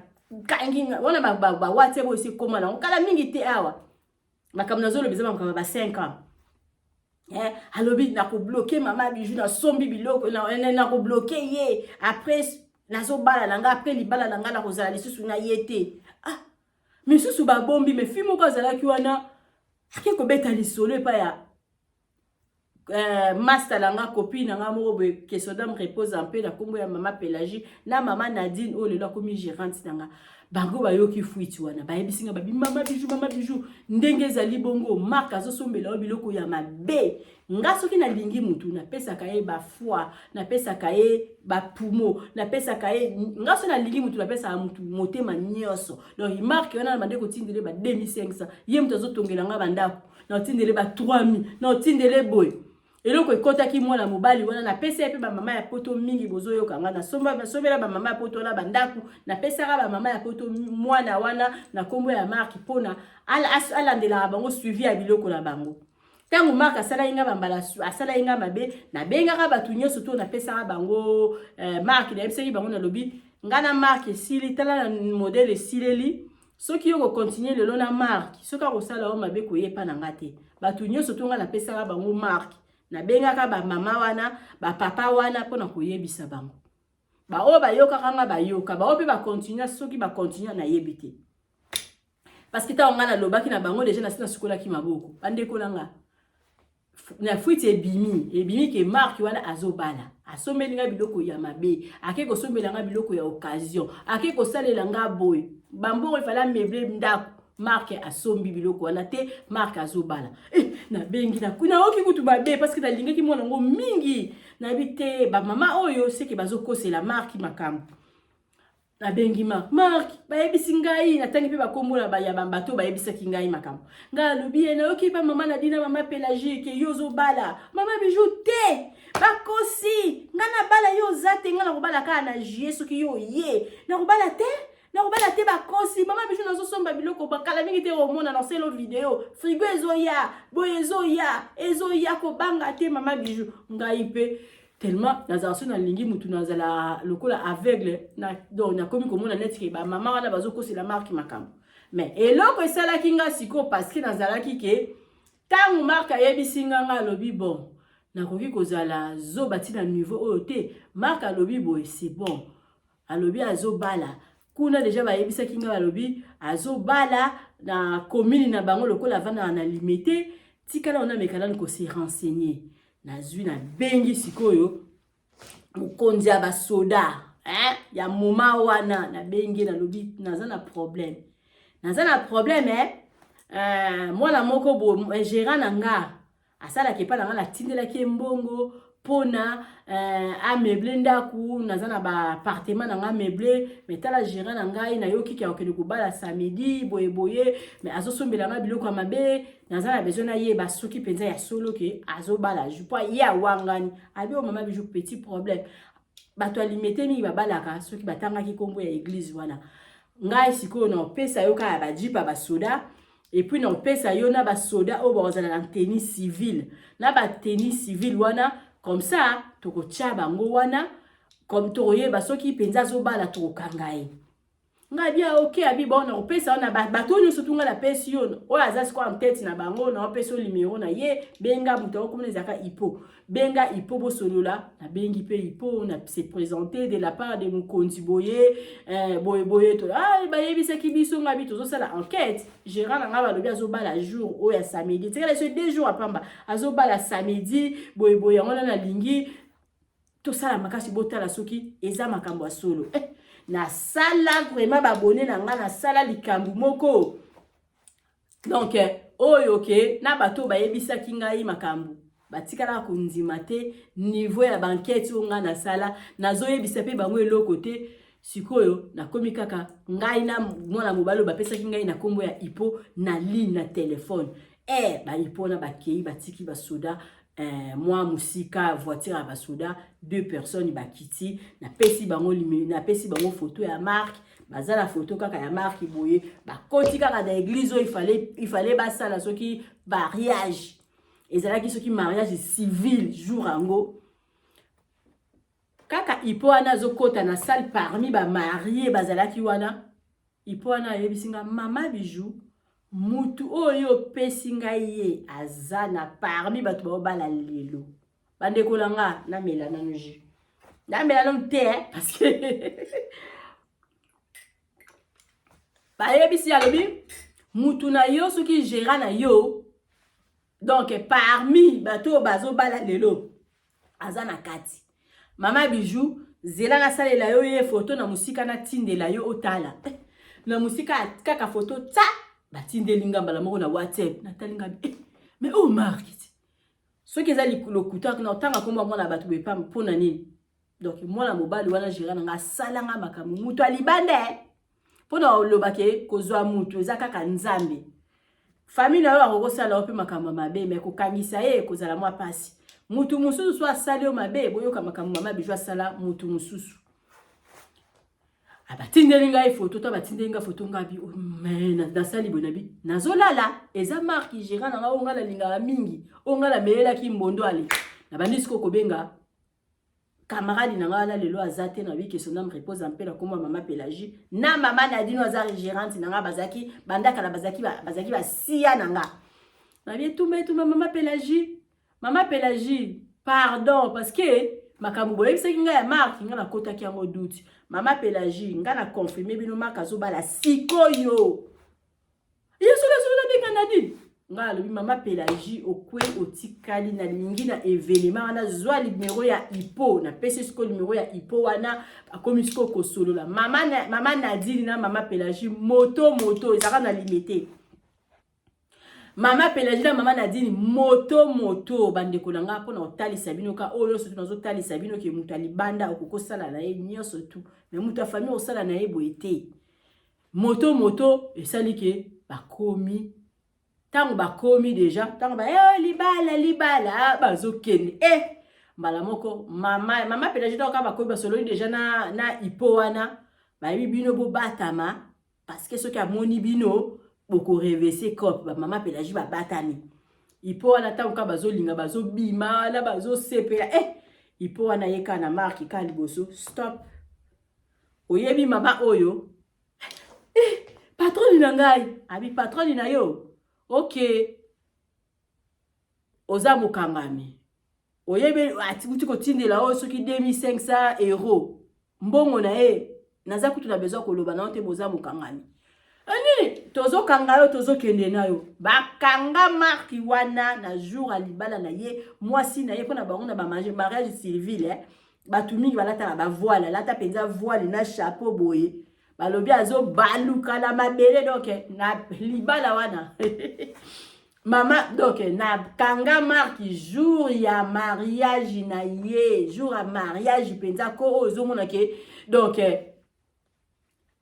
kangi wana bawati boyo esi ekóma nango kala mingi te. Awa makambo nazoloba eza makambo ba 5 ans. Alobi: "Nakobloquer Mama Bijou, nasombi biloko, nakobloquer ye. Après nazobala na nga, après libala na nga nakozala lisusu na ye te." Ah, misusu babombi me fi moko azalaki wana, ake kobeta lisolo epai ya master na nga, copine na nga moko boye, que son âme repose en paix, na nkombo ya Mama Pélagie na Mama Nadine, oyo lelo akomi gérante na nga. Bango bayoki fuite wana, bayebisi nga, babi: "Mama Bijou, Mama Bijou, ndenge ezali bongo, Mark azosombela yo biloko ya mabe." Nga soki nalingi mutu, napesaka ye bafoie, napesaka ye bapoumon, napesaka ye. Nga soki nalingi mutu, napesaka mutu motema nyonso. Donc Mark wana, na bande kotindele ba 2500, ye mutu azotongela nga bandako, naotindele ba 3000, naotindele boye. Eloko ekɔtaki mwana mobali wana, napesa ye mpe bamama ya poto mingi. Bozoyoka nga, nasombela bamama ya poto wana bandako, napesaka bamama ya poto mwana wana na nkombo ya Mark mpona alandelaka bango suivi ya biloko na bango. Ntango Mark asalaki nga bambala, asalaki nga mabe, nabengaka bato nyonso to napesaka bango Mark. Nayebisaki bango, nalobi: "Nga na Mark esili, tala na modèle esileli. Soki yo kocontinuer lelo na Mark, soki akosala yo mabe, koyepa na nga te." Bato nyonso to nga napesaka bango Mark, nabengaka bamama wana, bapapa wana, mpona koyebisa bango. Baoyo bayokaka nga bayoka, baoyo mpe bacontinuer, soki bacontinuer nayebi te, parce que ntango nga nalobaki na bango déjà, nasi nasukolaki maboko. Bandeko na nga, na fuite ebimi, ebimi ke Mark wana azobala, asombeli nga biloko ya mabe, ake kosombela nga biloko ya occasion, ake kosalela nga boye. Bambongo efali ameubler ndako, Mark asombi biloko wana te. Mark azobala. Nabengi, naoki kutu mabe, parce que nalingaki mwana yango mingi. Nayebi te bamama oyo seke bazokosela Mark makambo. Nabengi Mark: "Mark, bayebisi ngai." Natangi mpe bakombo ya bato bayebisaki ngai makambo. Ngai alobi ye: "Nayoki mpa Mama Nadina, Mama Pélagie, ke yo ozobala. Mama Bijou te, bakosi. Ngai nabala, yo oza te. Ngai nakobala kaka na juillet, soki yo oye nakobala te, nakobala te. Bakosi, Mama Bijou. Nazosomba biloko bakala mingi te, omona naselo video, frigo ezoya boye, ezoya, ezoya, kobanga te, Mama Bijou." Ngai mpe tellement nazala, so nalingi mutu, nazala lokola aveugle na, donc nakomi komona neti ke bamama wana bazokosela Mark makambo. Mais eloko esalaki nga sikoyo, parce que nazalaki ke ntango Mark ayebisi nga, nga alobi: "Bon, nakoki kozala zoba ntina niveau oyo te." Mark alobi boye: "C'est bon." Alobi azobala kuna déjà, bayebisaki nga, balobi azobala na commune na bango, lokola avandaka na Limete. Tikala wana, meka nani kose renseigner. Nazwi, nabengi sikoyo mokonzi ya basoda, hein? Ya moma wana, nabengi, nalobi: "Naza na problème, naza na problème, eh? Mwana moko bo gérant na nga asalaka epai na nga, natindelaki ye mbongo mpona ameubler ndako. Naza na baappartement na nga meublé, mais tala, gérant na ngai, nayoki ke akokende kobala samedi boyeboye, mais azosombela nga biloko ya mabe. Naza na besoin nayeba soki mpenza ya solo ke azobala po ye awangani." Abi: "O Mama Bijou, petit problème, bato ya Limete mingi babalaka soki batangaki nkombo ya église wana. Ngai sikoyo na opesa yo kaka bajeep ya basoda, et puis na opesa yo na basoda oyo bakozala na tenue civile, na batenue civile wana. Comme ça tokotia bango wana, comme tokoyeba soki mpenza azobala, tokokanga ye." Nga abi ah, ok, abi bon, nakopesa yo na bato oyo nyonso tu nga napesi yo, oyo aza sikoyo en tete na bango, naopesa yo limero na ye, benga moto yango komona ezalaka Ipo, benga Ipo bosolola. Nabengi mpe Ipo, na se présenter de la part de mokonzi boye, boye boye to ah, bayebisaki biso, nga bi tozosala enquête, gérant na nga balobi azobala jour oyo ya samedi, tikala so 2 jours apamba, azobala samedi boye boye, yango wana nalingi tosala makasi, botala soki eza makambo ya solo. Nasala vraiment babone na nga, nasala likambo moko donc oyo ke na bato bayebisaki ngai makambo batikalaka kondima te. Niveau ya baenquête oyo ngai nasala, nazoyebisa mpe bango eloko te. Sikoyo nakomi kaka ngai na mwana mobali oyo bapesaki ngai na nkombo ya Ipo na ligne na telefone. Baipo wana bakei, batiki basoda mwa mosika, voiture ya basoda, deux personnes bakiti. Napesi bango photo ya Mark, baza na photo kaka ya Mark boye. Bakoti kaka na église oyo ifale basala soki mariage, ezalaki soki mariage civil jour yango. Kaka Ipo wana azokɔta na salle, parmi bamariés bazalaki wana, Ipo wana ayebisi nga: "Mama Bijou, mutu oyo opesi ngai ye aza na parmi bato baobala lelo." Bandeko na nga, namela nanu jus, namela nanu te, parce que bayebisi, alobi mutu na yo soki gérant na yo, donc parmi bato oyo bazobala lelo aza na kati. "Mama Bijou, zela nasalela yo ye foto na mosika, natindela yo otala na mosika." Kaka foto ta batindeli nga mbala moko na WhatsApp, natali nga mais oyo Mark ti soki eza lokuta na otanga kombo mwana bato boye mpona nini? Donc mwana mobali wana, gérant na nga, asalanga makambo mutu alibanda mpona olobake kozwa mutu eza kaka Nzambe. Famille na yo akokosala yo mpe makambo mabe, me kokangisa ye kozala mwa mpasi. Mutu mosusu so asali yo mabe, boyoka makambo mama Bijou asala mutu mosusu. Abatindeli ngai foto to abatindeli ngai foto, ngai bi me nasali boye, nabi nazolala, eza Mark, gérant na ngai oyo ngai nalingaka mingi, oyo ngai namelelaki mbondo. Ale nabandi sikoyo kobenga camarade na ngai wana, lelo aza te, na que son âme repose en paix, na kombo mama Pélagie na mama Nadine, aza gérante na ngai, bazalaki bandakala, bazalaki basiya na nga. Nabi etumba etumba, mama Pélagie, mama Pélagie, pardon, parce que makambo boyebisaki ngai ya Mark, ngai nakotaki yango doute. Mama Pélagie, ngai na confirme bino, Mark azobala sikoyo. Ye solo solo nabenga Nadine, ngai alobi: "Mama Pélagie, okwe otikali, nalingi na événement wana, zwa nimero ya Ipo." Napesi sikoyo nimero ya Ipo wana, akomi sikoyo kosolola mama Nadine na mama Pélagie. Moto moto ezalaka na limete, mama Pélagie na mama Nadine, moto moto. Bandeko na nga, mpona kotalisa bino ka oyo nyonso tu nazotalisa bino ke moto ya libanda okoki kosala na ye nyonso tu, me moto ya famille osala na ye boye te. Moto moto esali ke bakomi, ntango bakomi déjà, ntango ba libala libala bazokende, mbala moko mama Pélagie, ntango kaka bakomi, basololi déjà na Ipo wana, bayebi bino bobatama, parce que soki amoni bino bokorenverser cope. Bamama Pélagie babatami. Ipo wana, ntango kaka bazolinga, bazobima wana, bazosepela, Ipo wana ye kaka na Mark kaka liboso: "Stop, oyebi mama oyo?" "Patronne na ngai." Abi: "Patronne na yo, ok, oza mokangami, oyebi uti kotindela oyo soki 2500 euro, mbongo na ye, naza kutu na besoin koloba na yo te, boza mokangami nini, tozokanga yo, tozokende na yo." Bakanga Mark wana na jour ya libala na ye, mwasi na ye, mpona bango na bamariage civil, Bato mingi balataka bavoile, alata mpenza voile na chapeau boye, balobi azobaluka na mabele. Donc na libala wana mama, donc nakanga Mark jour ya mariage na ye, jour ya mariage mpenza ko oyo ozomona ke donc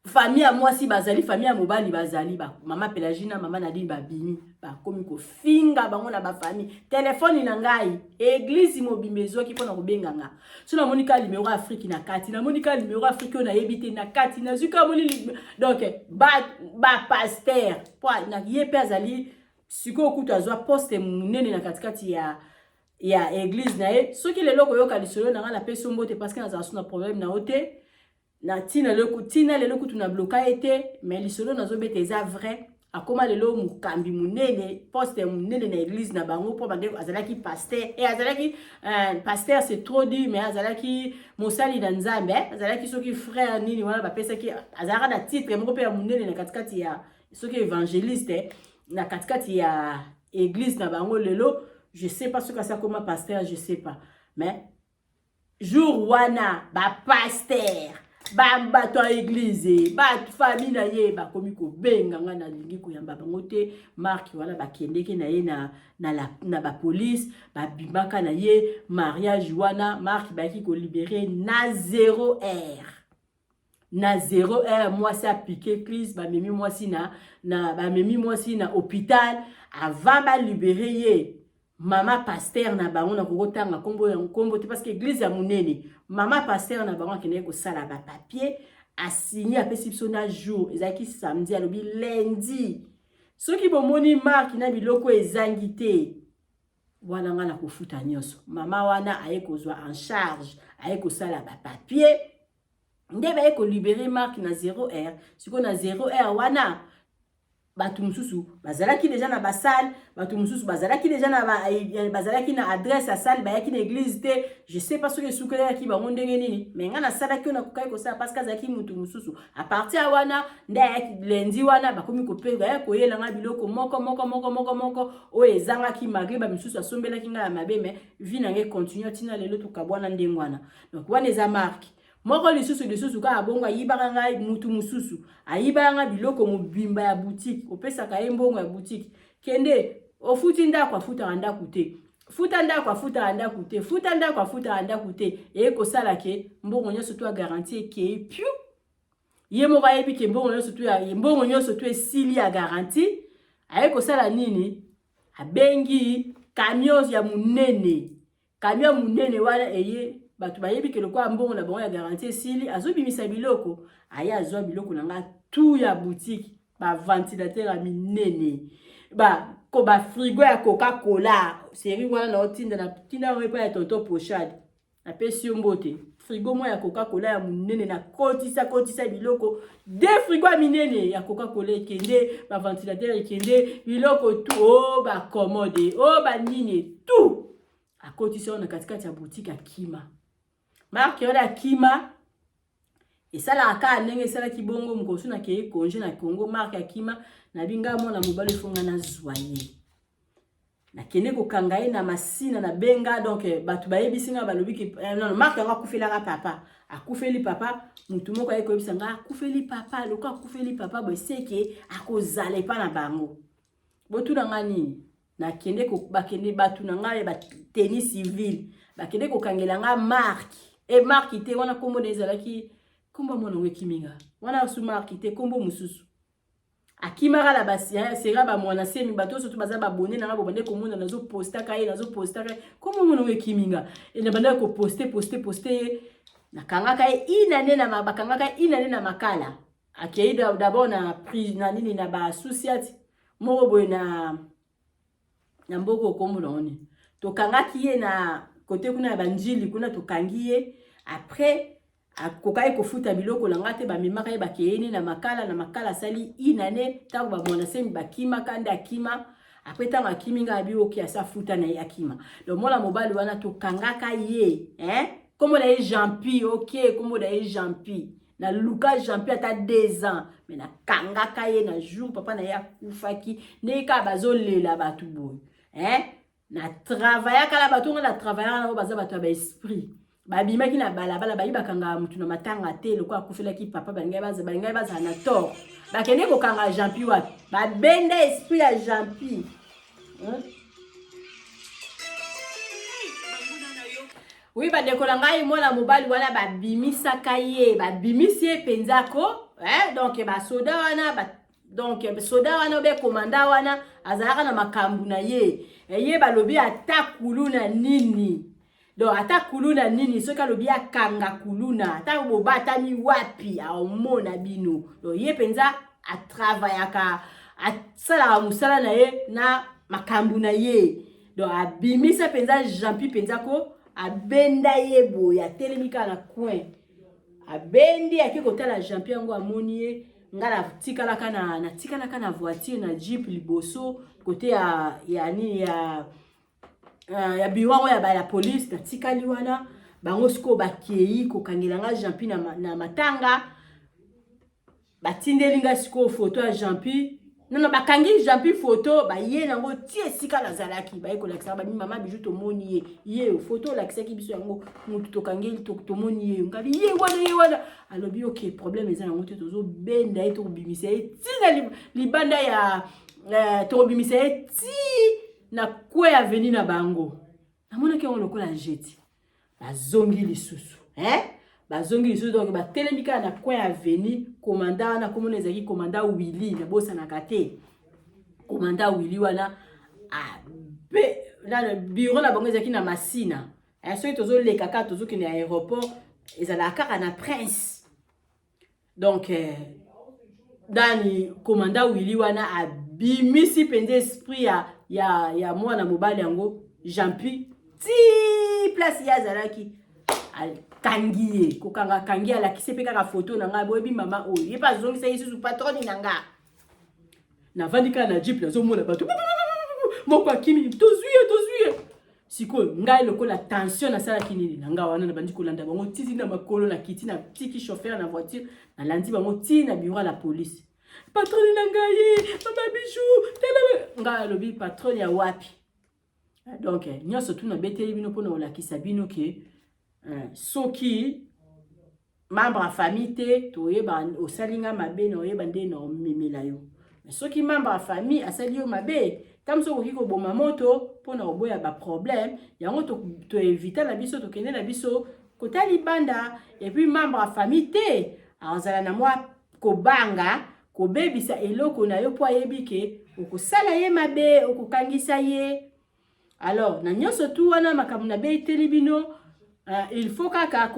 famille ya mwasi bazali, famille ya mobali bazali, mama Pélagie na mama Nadine babimi, bakomi kofinga bango na bafamille. Telefone na ngai, église mobimba ezwaki mpona kobenga nga. So namoni kaka numero Afrique na kati, namoni kaka numero Afrique oyo nayebi te na kati, nazwi kaka moni donc bapasteur po ye mpe azali sikoyo kutu azwa poste monene na katikati ya église na ye. Soki lelo koyoka lisolo na ngai, napesi yo mbote, parce que nazala so na problème na yo te. Na tina lelo, tina lelo kutu na bloka ye te, mais lisolo nazobeta eza vrai. Akoma lelo mokambi monene, poste ya monene na église na bango, mpo bande azalaki pasteur e azalaki pasteur, c'est trop dit, mais azalaki mosali na Nzambe, azalaki soki frère nini wana bapesaki, azalaka na titre moko mpe ya monene na katikati ya soki évangéliste na katikati ya église na bango. Lelo je sais pas soki asi akoma pasteur, je sais pas, mais jour wana bapasteur, bato ya église, bafamille na ye bakomi kobenga nga. Nalingi koyamba bango te. Mark wana bakendeki na ye na bapolice, babimaka na ye mariage wana. Mark bayaki kolibérer na 0 heure, na 0 heure. Mwasi apiquer crise, bamemi mwasi na hôpital. Avant balibérer ye, mama pasteur na bango, na kokotanga nkombo ya nkombo te parce que église ya monene, mama pasteur na bango akendeki kosala bapapier, asigner, apesi biso na jour, ezalaki samedi. Alobi lundi soki bomoni Mark na biloko ezangi te wana, nga na kofuta nyonso. Mama wana aye kozwa en charge, aye kosala bapapier, nde baye kolibérer Mark na 0 heure. Sikoyo na 0 heure wana, bato mosusu bazalaki déjà na basalle, bato mosusu bazalaki déjà na bazalaki na adresse ya salle, bayaki na église te. Je sais pas soki esukelelaki bango ndenge nini, mais ngai nasalaki oyo nakokaki kosala parce que azalaki mutu mosusu. À partir ya wana nde ayaki lundi wana, bakomi baya koyela ngai biloko moko moko moko moko moko oyo ezangaki, malgré bamisusu asombelaki ngai ya mabe, mais vie na ngai continue ntina lelo. Tokabwana ndenge wana. Donc wana eza Mark moko. Lisusu kaka bongo, ayibaka ngai. Mutu mosusu ayibaka ngai biloko mobimba ya boutique. Opesaka ye mbongo ya boutique, kende ofuti ndako, afutaka ndako te. Futa ndako, afutaka ndako te. Futa ndako, afutaka ndako te. Eye kosala ke mbongo nyonso to ya garantie ekei piu. Ye moko ayebi ke mbongo nyonso to esili ya garantie. Aye kosala nini? Abengi camion ya monene. Camion ya monene wana eye, bato bayebi ke lokola mbongo na bango ya garantie esili, azobimisa biloko. Aye azwa biloko na nga tu ya boutique, baventilateur ya minene, ko bafrigo ya Coca-Cola série wana. Naotinda, natinda yango epai ya tonton Pochade, napesi yo mbote. Frigo moko ya Coca-Cola ya monene, nakotisa kotisa biloko, de frigo ya minene ya Coca-Cola ekende, baventilateur ekende, biloko tu o bacommode o banini tu, akotisa oyo na katikati ya boutique, akima. Mark wana akima. Esalaka kaka ndenge esalaki bongo. Mokosu nakei congé na Congo, Mark akima. Nabi ngai mwana mobali efonga, nazwa ye, nakende kokanga ye na Masina. Nabenga donc bato bayebisi nga, balobi ke non, Mark yango akufelaka papa, akufeli papa. Motu moko aye koyebisa nga akufeli papa. Loko akufeli papa boye, seke akozala epa na bango. Botuna nga nini? Nakende, bakende bato na ngai batenue civile, bakende kokangela nga Mark e Mark te wana, nkombo na ezalaki, nkombo mwana yango ekiminga wana su Mark te, nkombo mosusu. Akimaka na basera bamwana semi. Bato nyonso to baza babone na nga, bobande komona nazopostaka ye, nazopostaka ye. Nkombo mwana yango ekiminga. Na bandaki koposter, poster, poster ye. Nakangaka ye inane na bakangaka inane na Makala. Akei d'abord na prise na nini, na basous-ciat moko boye na mboka okombo na ngo nini. Tokangaki ye na kote kuna ya banjili kuna, tokangi ye. Après akokaki kofuta biloko na nga te, bamemaka ye, bakeyeni na Makala. Na Makala asali inane. Ntango bamwana semi bakimaka nde akima. Après ntango akimi, ngai abi oki asi afuta na ye, akima. Donc mwana mobali wana tokangaka ye, hein? Kombo na ye Jean-Pi. Ok, kombo na ye Jean-Pi. Naluka Jean-Pi ata 2 ans, mais nakangaka ye na jour papa na ye akufaki. Ndenge kaka bazolela bato boye, hein? Na travaillaka na bato nga na travaillaka nango, baza bato ya baesprit. Babimaki na balabala, bayi bakangaka motu na matanga te. Lokola akufelaki papa, balingai bazala na tort, bakende kokanga Jean-Pi wapi? Babenda esprit ya Jean-Pi, hein? Oui, bandeko na ngai, mwana mobali wana babimisaka ye, babimisi ye mpenza ko, eh? Donc basoda wana ba, donc soda wana obe komanda wana azalaka na makambo na ye. Ye balobi ata kuluna nini, donc ata kuluna nini, soki alobi akanga kuluna, ata bobatami wapi, aomona bino. Donc ye mpenza atravaillaka, asalaka mosala na ye na makambo na ye. Donc abimisa mpenza Jean-Pi mpenza ko, abenda ye boye, atelemi kaka na coin. Abendi, ake kotala Jean-Pierre yango, amoni ye. Nga natikalaka na voiture, na jeep liboso, kote ya nini, ya bureau yango ya la police. Natikali wana. Bango sikoyo bakei kokangela nga Jean-Pi na matanga. Batindeli nga sikoyo foto ya Jean-Pi. Nono, bakangi Jean-Pi foto, baye nango ti esika nazalaki. Baye kolakisaka babi: "Mama Bijou, tomoni ye, ye foto olakisaki biso yango, motu tokangeli, tomoni ye." Ngabi: "Ye wana, ye wana." Alobi: "Ok, problème eza nango te, tozobenda ye, tokobimisa ye ti na libanda ya tokobimisa ye ti na kwe avenue na bango." Namonaki yango lokola jeti. Bazongi lisusu, eh? Bazongi lisusu, donc batelemi kaka na coin avenue. Commandant wana, komona ezalaki commandant Willi, nabosanaka te. Commandant Willi wana abe na bureau na bango ezalaki na Masina. Soki tozoleka kaka, tozokende aéroport, ezalaka kaka na Prince. Donc dani commandant Willi wana abimisi mpenza esprit ya mwana mobali yango Jean-Pi ti place ye azalaki. Akangi ye, kokanga akangi, alakisi mpe kaka foto na ngai: "Boyebi mama oyo?" Ye mpe azongisa ye lisusu patronne na nga. Navandi kaka na jeep, nazomona bato moko akimi: "Tozwi ye, tozwi ye." Sikoyo ngai lokola tension, nasalaki nini na ngai wana? Nabandi kolanda bango titi na makolo. Na kiti, na tiki chauffeur na voiture, nalandi bango ti na bureau ya la police. "Patronne na ngai, mama Bijou, tala ngai." Alobi: "Patronne ya wapi?" Donc nyonso tu nabeteli bino mpona kolakisa bino ke soki membre ya famille te, toyeba osali nga mabe na oyeba nde na omemela yo. Mais soki membre ya famille asali yo mabe, ntango soki okoki koboma moto mpona koboya baproblème yango, toevita na biso, tokende na biso kota libanda. Et puis membre ya famille te azala na mwa kobanga kobebisa eloko na yo, mpo ayebi ke okosala ye mabe, okokangisa ye. Alors na nyonso tu wana, makambo nabeteli bino, il faut kaka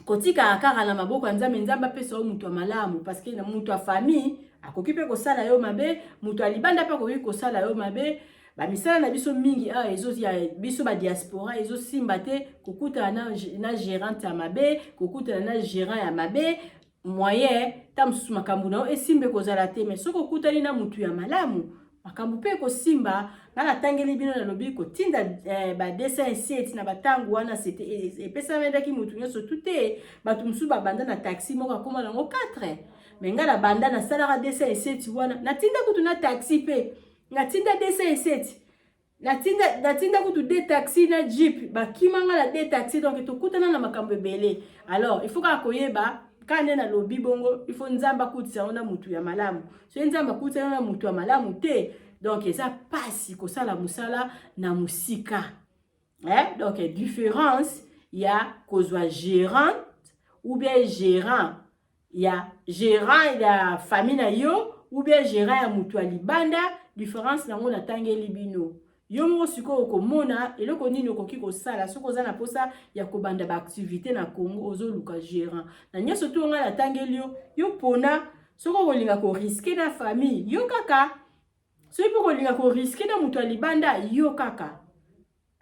kotikaka kaka na maboko ya Nzambe. Nzambe apesa yo moto ya malamu, parce que na moto ya famille akoki mpe kosala yo mabe, moto ya libanda mpe akoki kosala yo mabe. Bamisala na biso mingi awa ya biso badiaspora ezosimba te. Kokutana na gérante ya mabe, kokutana na gérant ya mabe, moyen ta mosusu makambo na yo esimba ekozala te. Mais soki okutani na motu ya malamu, makambo mpe ekosimba. Nga natangeli bino, nalobi kotinda ba 207 na batango wana, epesamelaki motu nyonso tu te. Bato mosusu babanda na taxi moko, akóma nango 4. Mais nga na banda, nasalaka 207 wana, natinda kutu na taxi mpe natinda 207, natinda kutu deux taxi na jeep, bakimanga na deux taxi. Donc tokutana na makambo ebele. Alors il faut kaka koyeba kaka nde nalobi bongo, il faut Nzambe akutisa yango na mutu ya malamu. Soki Nzambe akutisa yango na mutu ya malamu te, donc eza mpasi kosala mosala na mosika, eh? Donc différence ya kozwa gérante ou bien gérant, ya gérant ya famille na yo ou bien gérant ya mutu ya libanda, différence nango natangeli bino. Yo moko sikoyo okomona eloko nini okoki kosala. Soki oza na mposa ya kobanda baactivité na Congo, ozoluka gérant, na nyonso tu ngai natangeli yo, yo mpona soki okolinga korisquer na famille, yo kaka. Soki mpo kolinga korisquer na moto ya libanda, yo kaka,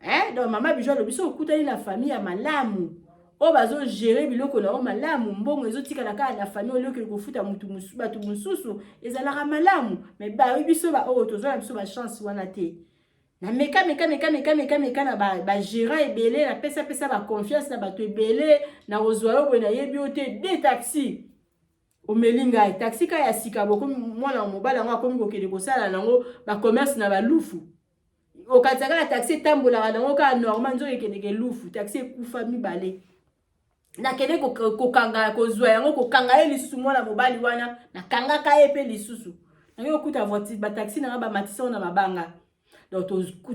eh? Donc mama Bijou alobi: soki okutani na famille ya malamu oyo bazogérer biloko na yo malamu, mbongo ezotikala kaka na famille, olokeli kofuta bato mosusu, ezalaka malamu. Mais bayebi biso baoyo tozwa na biso bachance wana te. Na meka, meka, meka, meka, meka, meka na bagérant ebele, napesapesa baconfiance na bato ebele. Na kozwa yo boye, nayebi yo te, deux taxi omeli ngai, taxi kaka ya sika. Bokomi mwana mobali yango akomi kokende kosala nango bacommerce na balufu. Okatisa kaka taxi, etambolaka nango kaka normal, nzoka ekendeke lufu. Taxi ekufa mibale. Nakende kokanga, kozwa yango, kokanga ye lisusu. Mwana mobali wana, nakangaka ye mpe lisusu. Nange kokuta voiture, bataxi nanga bamatisa na mabanga. Donc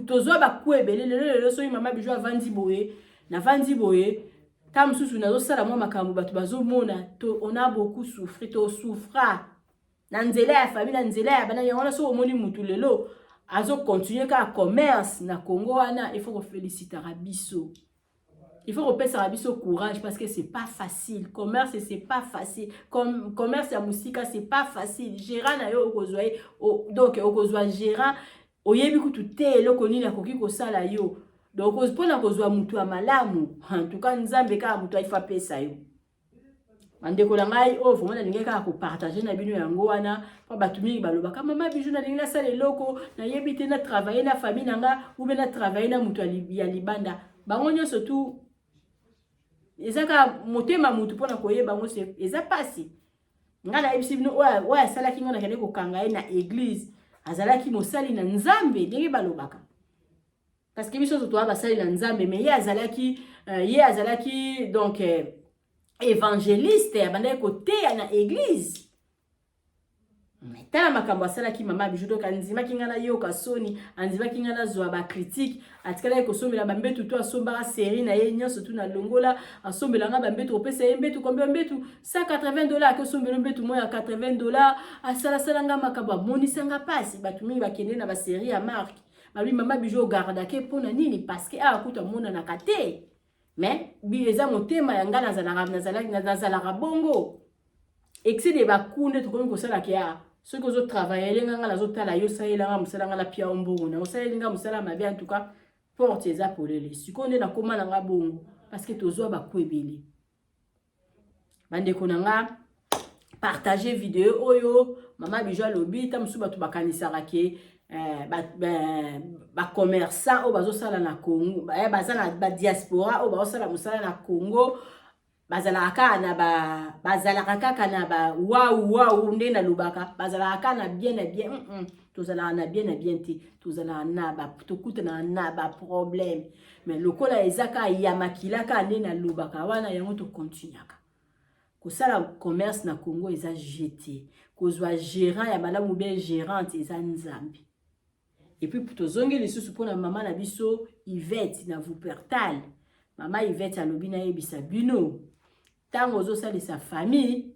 tozwa baku ebele. Lelo lelo, soki mama Bijou avandi boye, navandi boye, ta mosusu nazosala mwa makambo, bato bazomona. On a beaucoup souffri, tosouffra na nzela ya famille, na nzela ya bana. Yango wana, soki omoni mutu lelo azocontinue kaka commerce na Congo wana, il faut kofélicitaka biso, il faut kopesaka biso courage, parce que c'est pas facile. Commerce, c'est pas facile. Commerce ya mosika, c'est pas facile. Gérant na yo, okozwa ye, donc okozwa gérant, oyebi kutu te eloko nini akoki kosala yo. Donc mpona kozwa motu ya malamu, en tout cas Nzambe kaka moto aifa apesa yo. Bandeko na ngai, oyo vraiment nalingi kaka kopartager na bino yango wana, mpo bato mingi balobaka: "Mama Bijou, nalingi nasala eloko, nayebi te, na travaille na famille na nga ou bien na travaille na moto ya libanda." Bango nyonso tu eza kaka motema motu mpona koyeba yango, eza mpasi. Ngai nayebisi bino, oyo asalaki ngai nakende kokanga ye na église, azalaki mosali na Nzambe, ndenge balobaka, parce que biso nyonso toya basali na Nzambe. Mais ye azalaki donc évangéliste, abandaki koteya na église. Tala makambo asalaki mama Bijou. Donc andimaki ngai nayoka soni, andimaki ngai nazwa bacritique. Atikalaki kosombela bambetu to asombaka série na ye nyonso tu na longola, asombela ngai bambetu, kopesa ye mbetu combien? Mbetu 180 $. Akosombela mbetu moko ya 80 $. Asalasala ngai makambo, amonisanga mpasi. Bato mingi bakende na basérie ya marque, balobi: "Mama Bijou, ogardake mpona nini?" Parce que awa kutu amonanaka te. Mais eza motema ya ngai, nazalaka bongo. Excès de baku nde tokomi kosalaka ya soki ozotravailler nga, nga nazotala yo, osalelanga mosala, nga napia yo mbongo na osaleli nga mosala mabe. En tout cas, porte eza polele. Sikoyo nde nakóma na nga bongo parce que tozwa baku ebele. Bandeko na nga, partage video oyo. Mama Bijou alobi ta mosusu, bato bakanisaka ke bacommerçant oyo bazosala na Congo, baza na badiaspora oyo bazosala mosala na Congo, bazalaka kaka na ba wau wau. Nde nalobaka, bazalaka kaka na bien na bien. Tozalaka na bien na bien te, tozalaka na ba, tokutanaka na baproblème. Mais lokola eza kaka ya makila, kaka nde nalobaka wana, yango tokontinuaka kosala commerce na Congo. Eza jete kozwa gérant ya malamu bien, gérante eza Nzambe. Et puis tozongi lisusu mpona mama na biso Ivete na Wuppertal. Mama Ivete alobi nayebisa bino: ntango ozosalisa famille,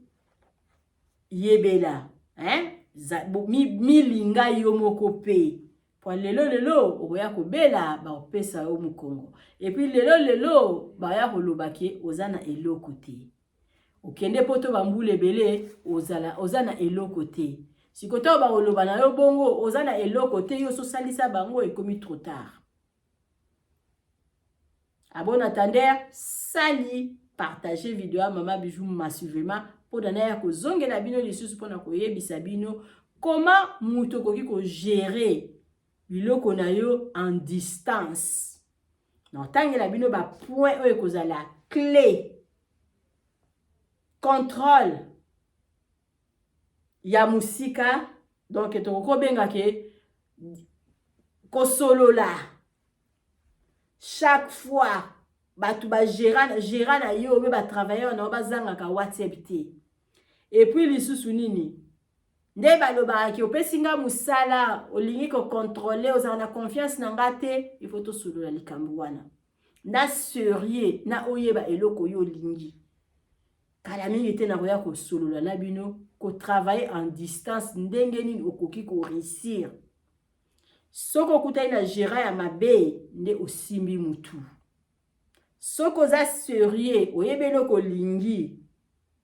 yebela, hein? Milinga yo moko mpe, po lelo lelo okoya kobela, bakopesa yo mokongo. Et puis lelo lelo baya koloba ke oza na eloko te, okende mpo to bambula ebele, ozala oza na eloko te. Sikoyo ntango bakoloba na yo bongo, oza na eloko te, yo sosalisa bango, ekomi trop tard. À bon entendeur, sali partage video ya mama Bijou massivement, mpona naya kozongela bino lisusu mpona koyebisa bino comment moto okoki kogérer biloko na yo en distance. Na otangela bino bapoint oyo ekozala clé: contrôle ya mosika, donc tokoki kobenga ke kosolola chaque fois. Bato bagérant na yo obe batravailleur na yo bazangaka WhatsApp te. Et puis lisusu nini nde balobaka ke opesi nga mosala, olingi kocontrôler, ozala na confiance na nga te. Il faut tosolola likambo wana na sérieux, na oyeba eloko oyo olingi. Kala mingi te nakoya kosolola na bino kotravailler en distance, ndenge nini okoki koréussir. Soki okutani na gérant ya mabe, nde osimbi mutu. Soki oza sérieux, oyebi eloko olingi,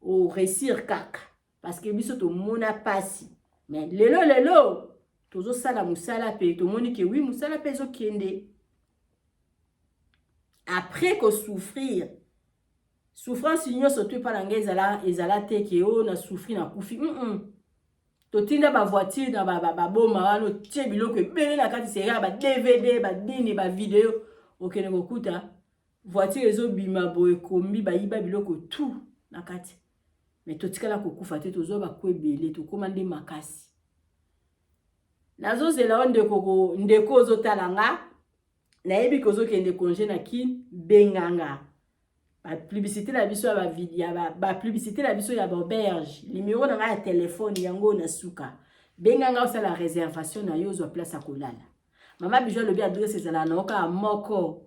oréussir kaka, parce que biso tomona pasi. Mais lelo lelo tozosala mosala mpe tomoni ke oui, mosala mpe ezokende après kosouffrir. Souffrance nyonso to epa na ngai ezala te ke oyo na souffrir, nakufi. Totinda bavoiture na baboma wana, otie biloko ebele na kati, seri ya baDVD, banini, bavideo, okende kokuta voiture ezobima boye, ekombi, bayiba biloko tout na kati. Mais totikala kokufa te, tozwa baku ebele, tokóma nde makasi. Nazozela o ndeko, ndeko ozotala nga, nayebi kozokende congé na Kine, benganga. Bapublicité na biso ya bapublicité na biso ya baauberge, numéro na ngai ya telefone yango na suka. Benganga, osala réservation na yo, ozwa place ya kolala. Mama Bijou alobi adresse ezalaka nango kaka moko.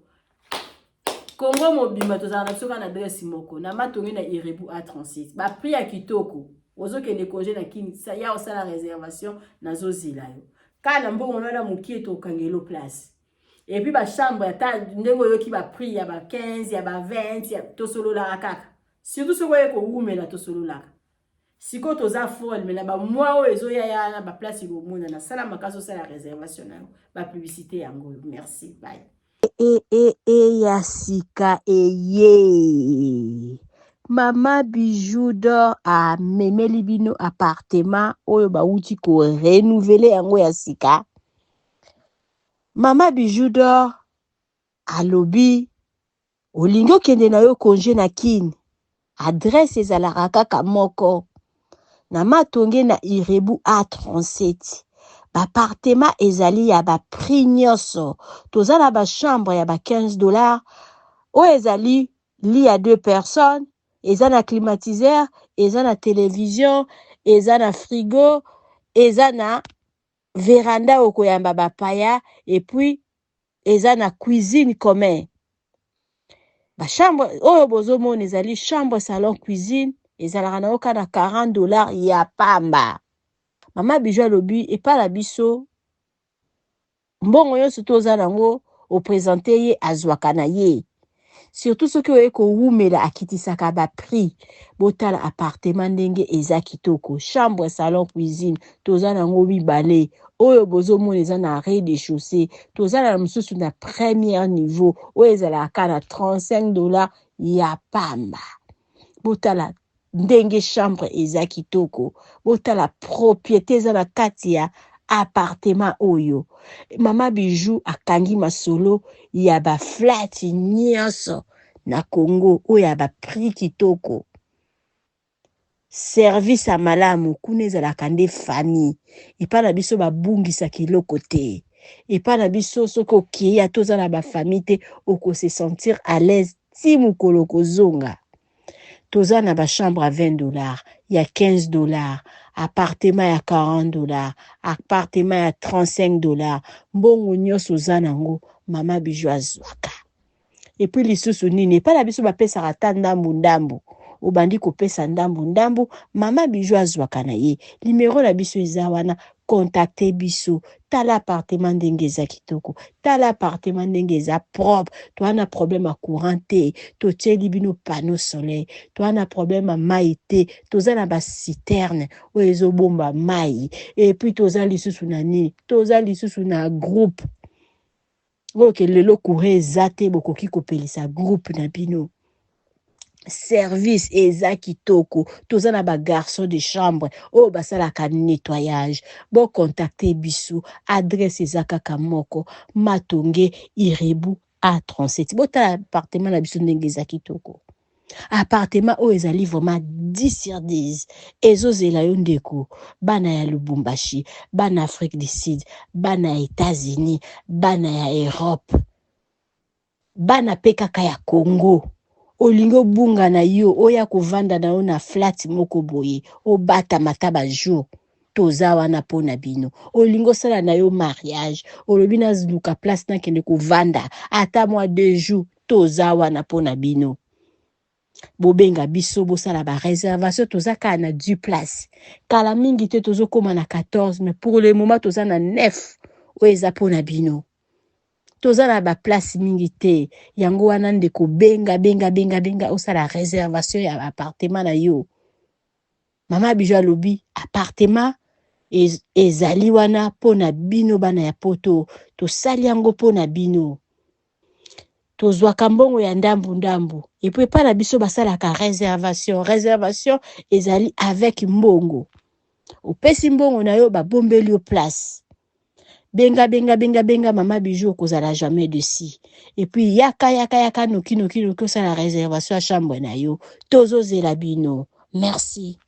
Kongo mobimba tozala na biso kaka na adresse moko na Matonge, na Irebu A36. Baprix ya kitoko. Ozokende congé na Kini, ya osala réservation, nazozela yo kaka na mbongo wana mokie, tokangelo place. Et puis bachambre, ata ndenge oyoki baprix ya ba 15, ya ba 20, tosololaka kaka. Surtout soki oye kowumela, tosololaka. Sikoyo toza folle, mais na bamwa oyo ezoya ya na baplace komona, nasala makasi, osala réservation na yo. Bapublicité yango oyo. Merci, bye. E, e, e ya sika eye. Mama Bijou d'or amemeli bino appartement oyo bawuti ko renouveler yango ya sika. Mama Bijou d'or alobi olingi okende na yo congé na Kin, adresse ezalaka kaka moko na Matonge na Irebu A37. Ba appartement ezali ya ba prix nyonso. Toza na ba chambre ya ba 15 $ oyo ezali lit ya deux personnes, eza na climatiseur, eza na télévision, eza na frigo, eza na veranda okoyamba bapaya, et puis eza na cuisine commun. Ba chambre oyo bozomona ezali chambre, salon, cuisine, ezalaka na yo kaka na 40 $ ya pamba. Mama Bijou alobi epai na biso mbongo nyonso toza nango, oprésenter ye, azwaka na ye, surtout soki oye kowumela, akitisaka ba prix. Botala appartement ndenge eza kitoko, chambre, salon, cuisine, toza nango mibale. Oyo bozomona eza na rez-de-chaussée, toza na mosusu na premier niveau oyo ezalaka na 35 $ ya pamba. Botala ndenge chambre eza kitoko, botala propriété eza na kati ya appartement oyo. Mama Bijou akangi masolo ya ba flat nyonso na Congo oyo ya ba prix kitoko, service ya malamu. Kuna ezalaka nde famille. Epai na biso babungisaka eloko te. Epai na biso soki okei, ata oza na ba famille te, okose sentir à l'aise ti mokolo kozonga. Toza na ba chambre ya 20 $, ya 15 $, appartement ya 40 $, appartement ya 35 $. Mbongo nyonso oza nango, Mama Bijou azwaka. Et puis lisusu nini? Epai na biso bapesaka ata ndambu ndambu, obandi kopesa ndambu ndambu, Mama Bijou azwaka na ye. Numéro na biso eza wana, contacte biso. Tala appartement ndenge eza kitoko, tala appartement ndenge eza propre. Toza na problème ya courant te, totieli bino panneau solaire. Toza na problème ya mai te, toza na ba citerne oyo ezobomba mai. Et puis toza lisusu na nini? Toza lisusu na groupe oyo ke lelo courant eza te, bokoki kopelisa groupe na bino. Service eza kitoko, toza na ba garçon de chambre oyo basalaka nettoyage. Bocontacte biso, adresse eza kaka moko, Matonge, Irebu A37. Botala appartement na biso ndenge eza kitoko. Appartement oyo ezali vraiment 10 sur 10, ezozela yo ndeko. Bana ya Lubumbashi, bana Afrique du Sud, bana ya États-Unis, bana ya Europe, bana mpe kaka ya Congo, olingi obunga na yo, oya kovanda na yo na flat moko boye, obatama ata ba jour, toza wana mpo na bino. Olingi osala na yo mariage, olobi naluka place nakende kovanda ata mwa 2 jours, toza wana mpo na bino. Bobenga biso, bosala ba réservation. Toza kaka na 10 place, kala mingi te tozokóma na 14, mais pour le moment toza na 9 oyo eza mpo na bino. Toza na ba place mingi te, yango wana ndeko, benga, benga, benga, benga, osala réservation ya appartement na yo. Mama Bijou alobi appartement ezali wana mpo na bino bana ya Poto, tosali yango mpo na bino. Tozwaka mbongo ya ndambu ndambu. Et puis epai na biso basalaka réservation. Réservation ezali avec mbongo. Opesi mbongo na yo, babombeli yo place. Benga, benga, benga, benga Mama Bijou, okozala jamais déçu. Et puis yaka, yaka, yaka noki noki noki, osala réservation ya chambre na yo. Tozozela bino. Merci.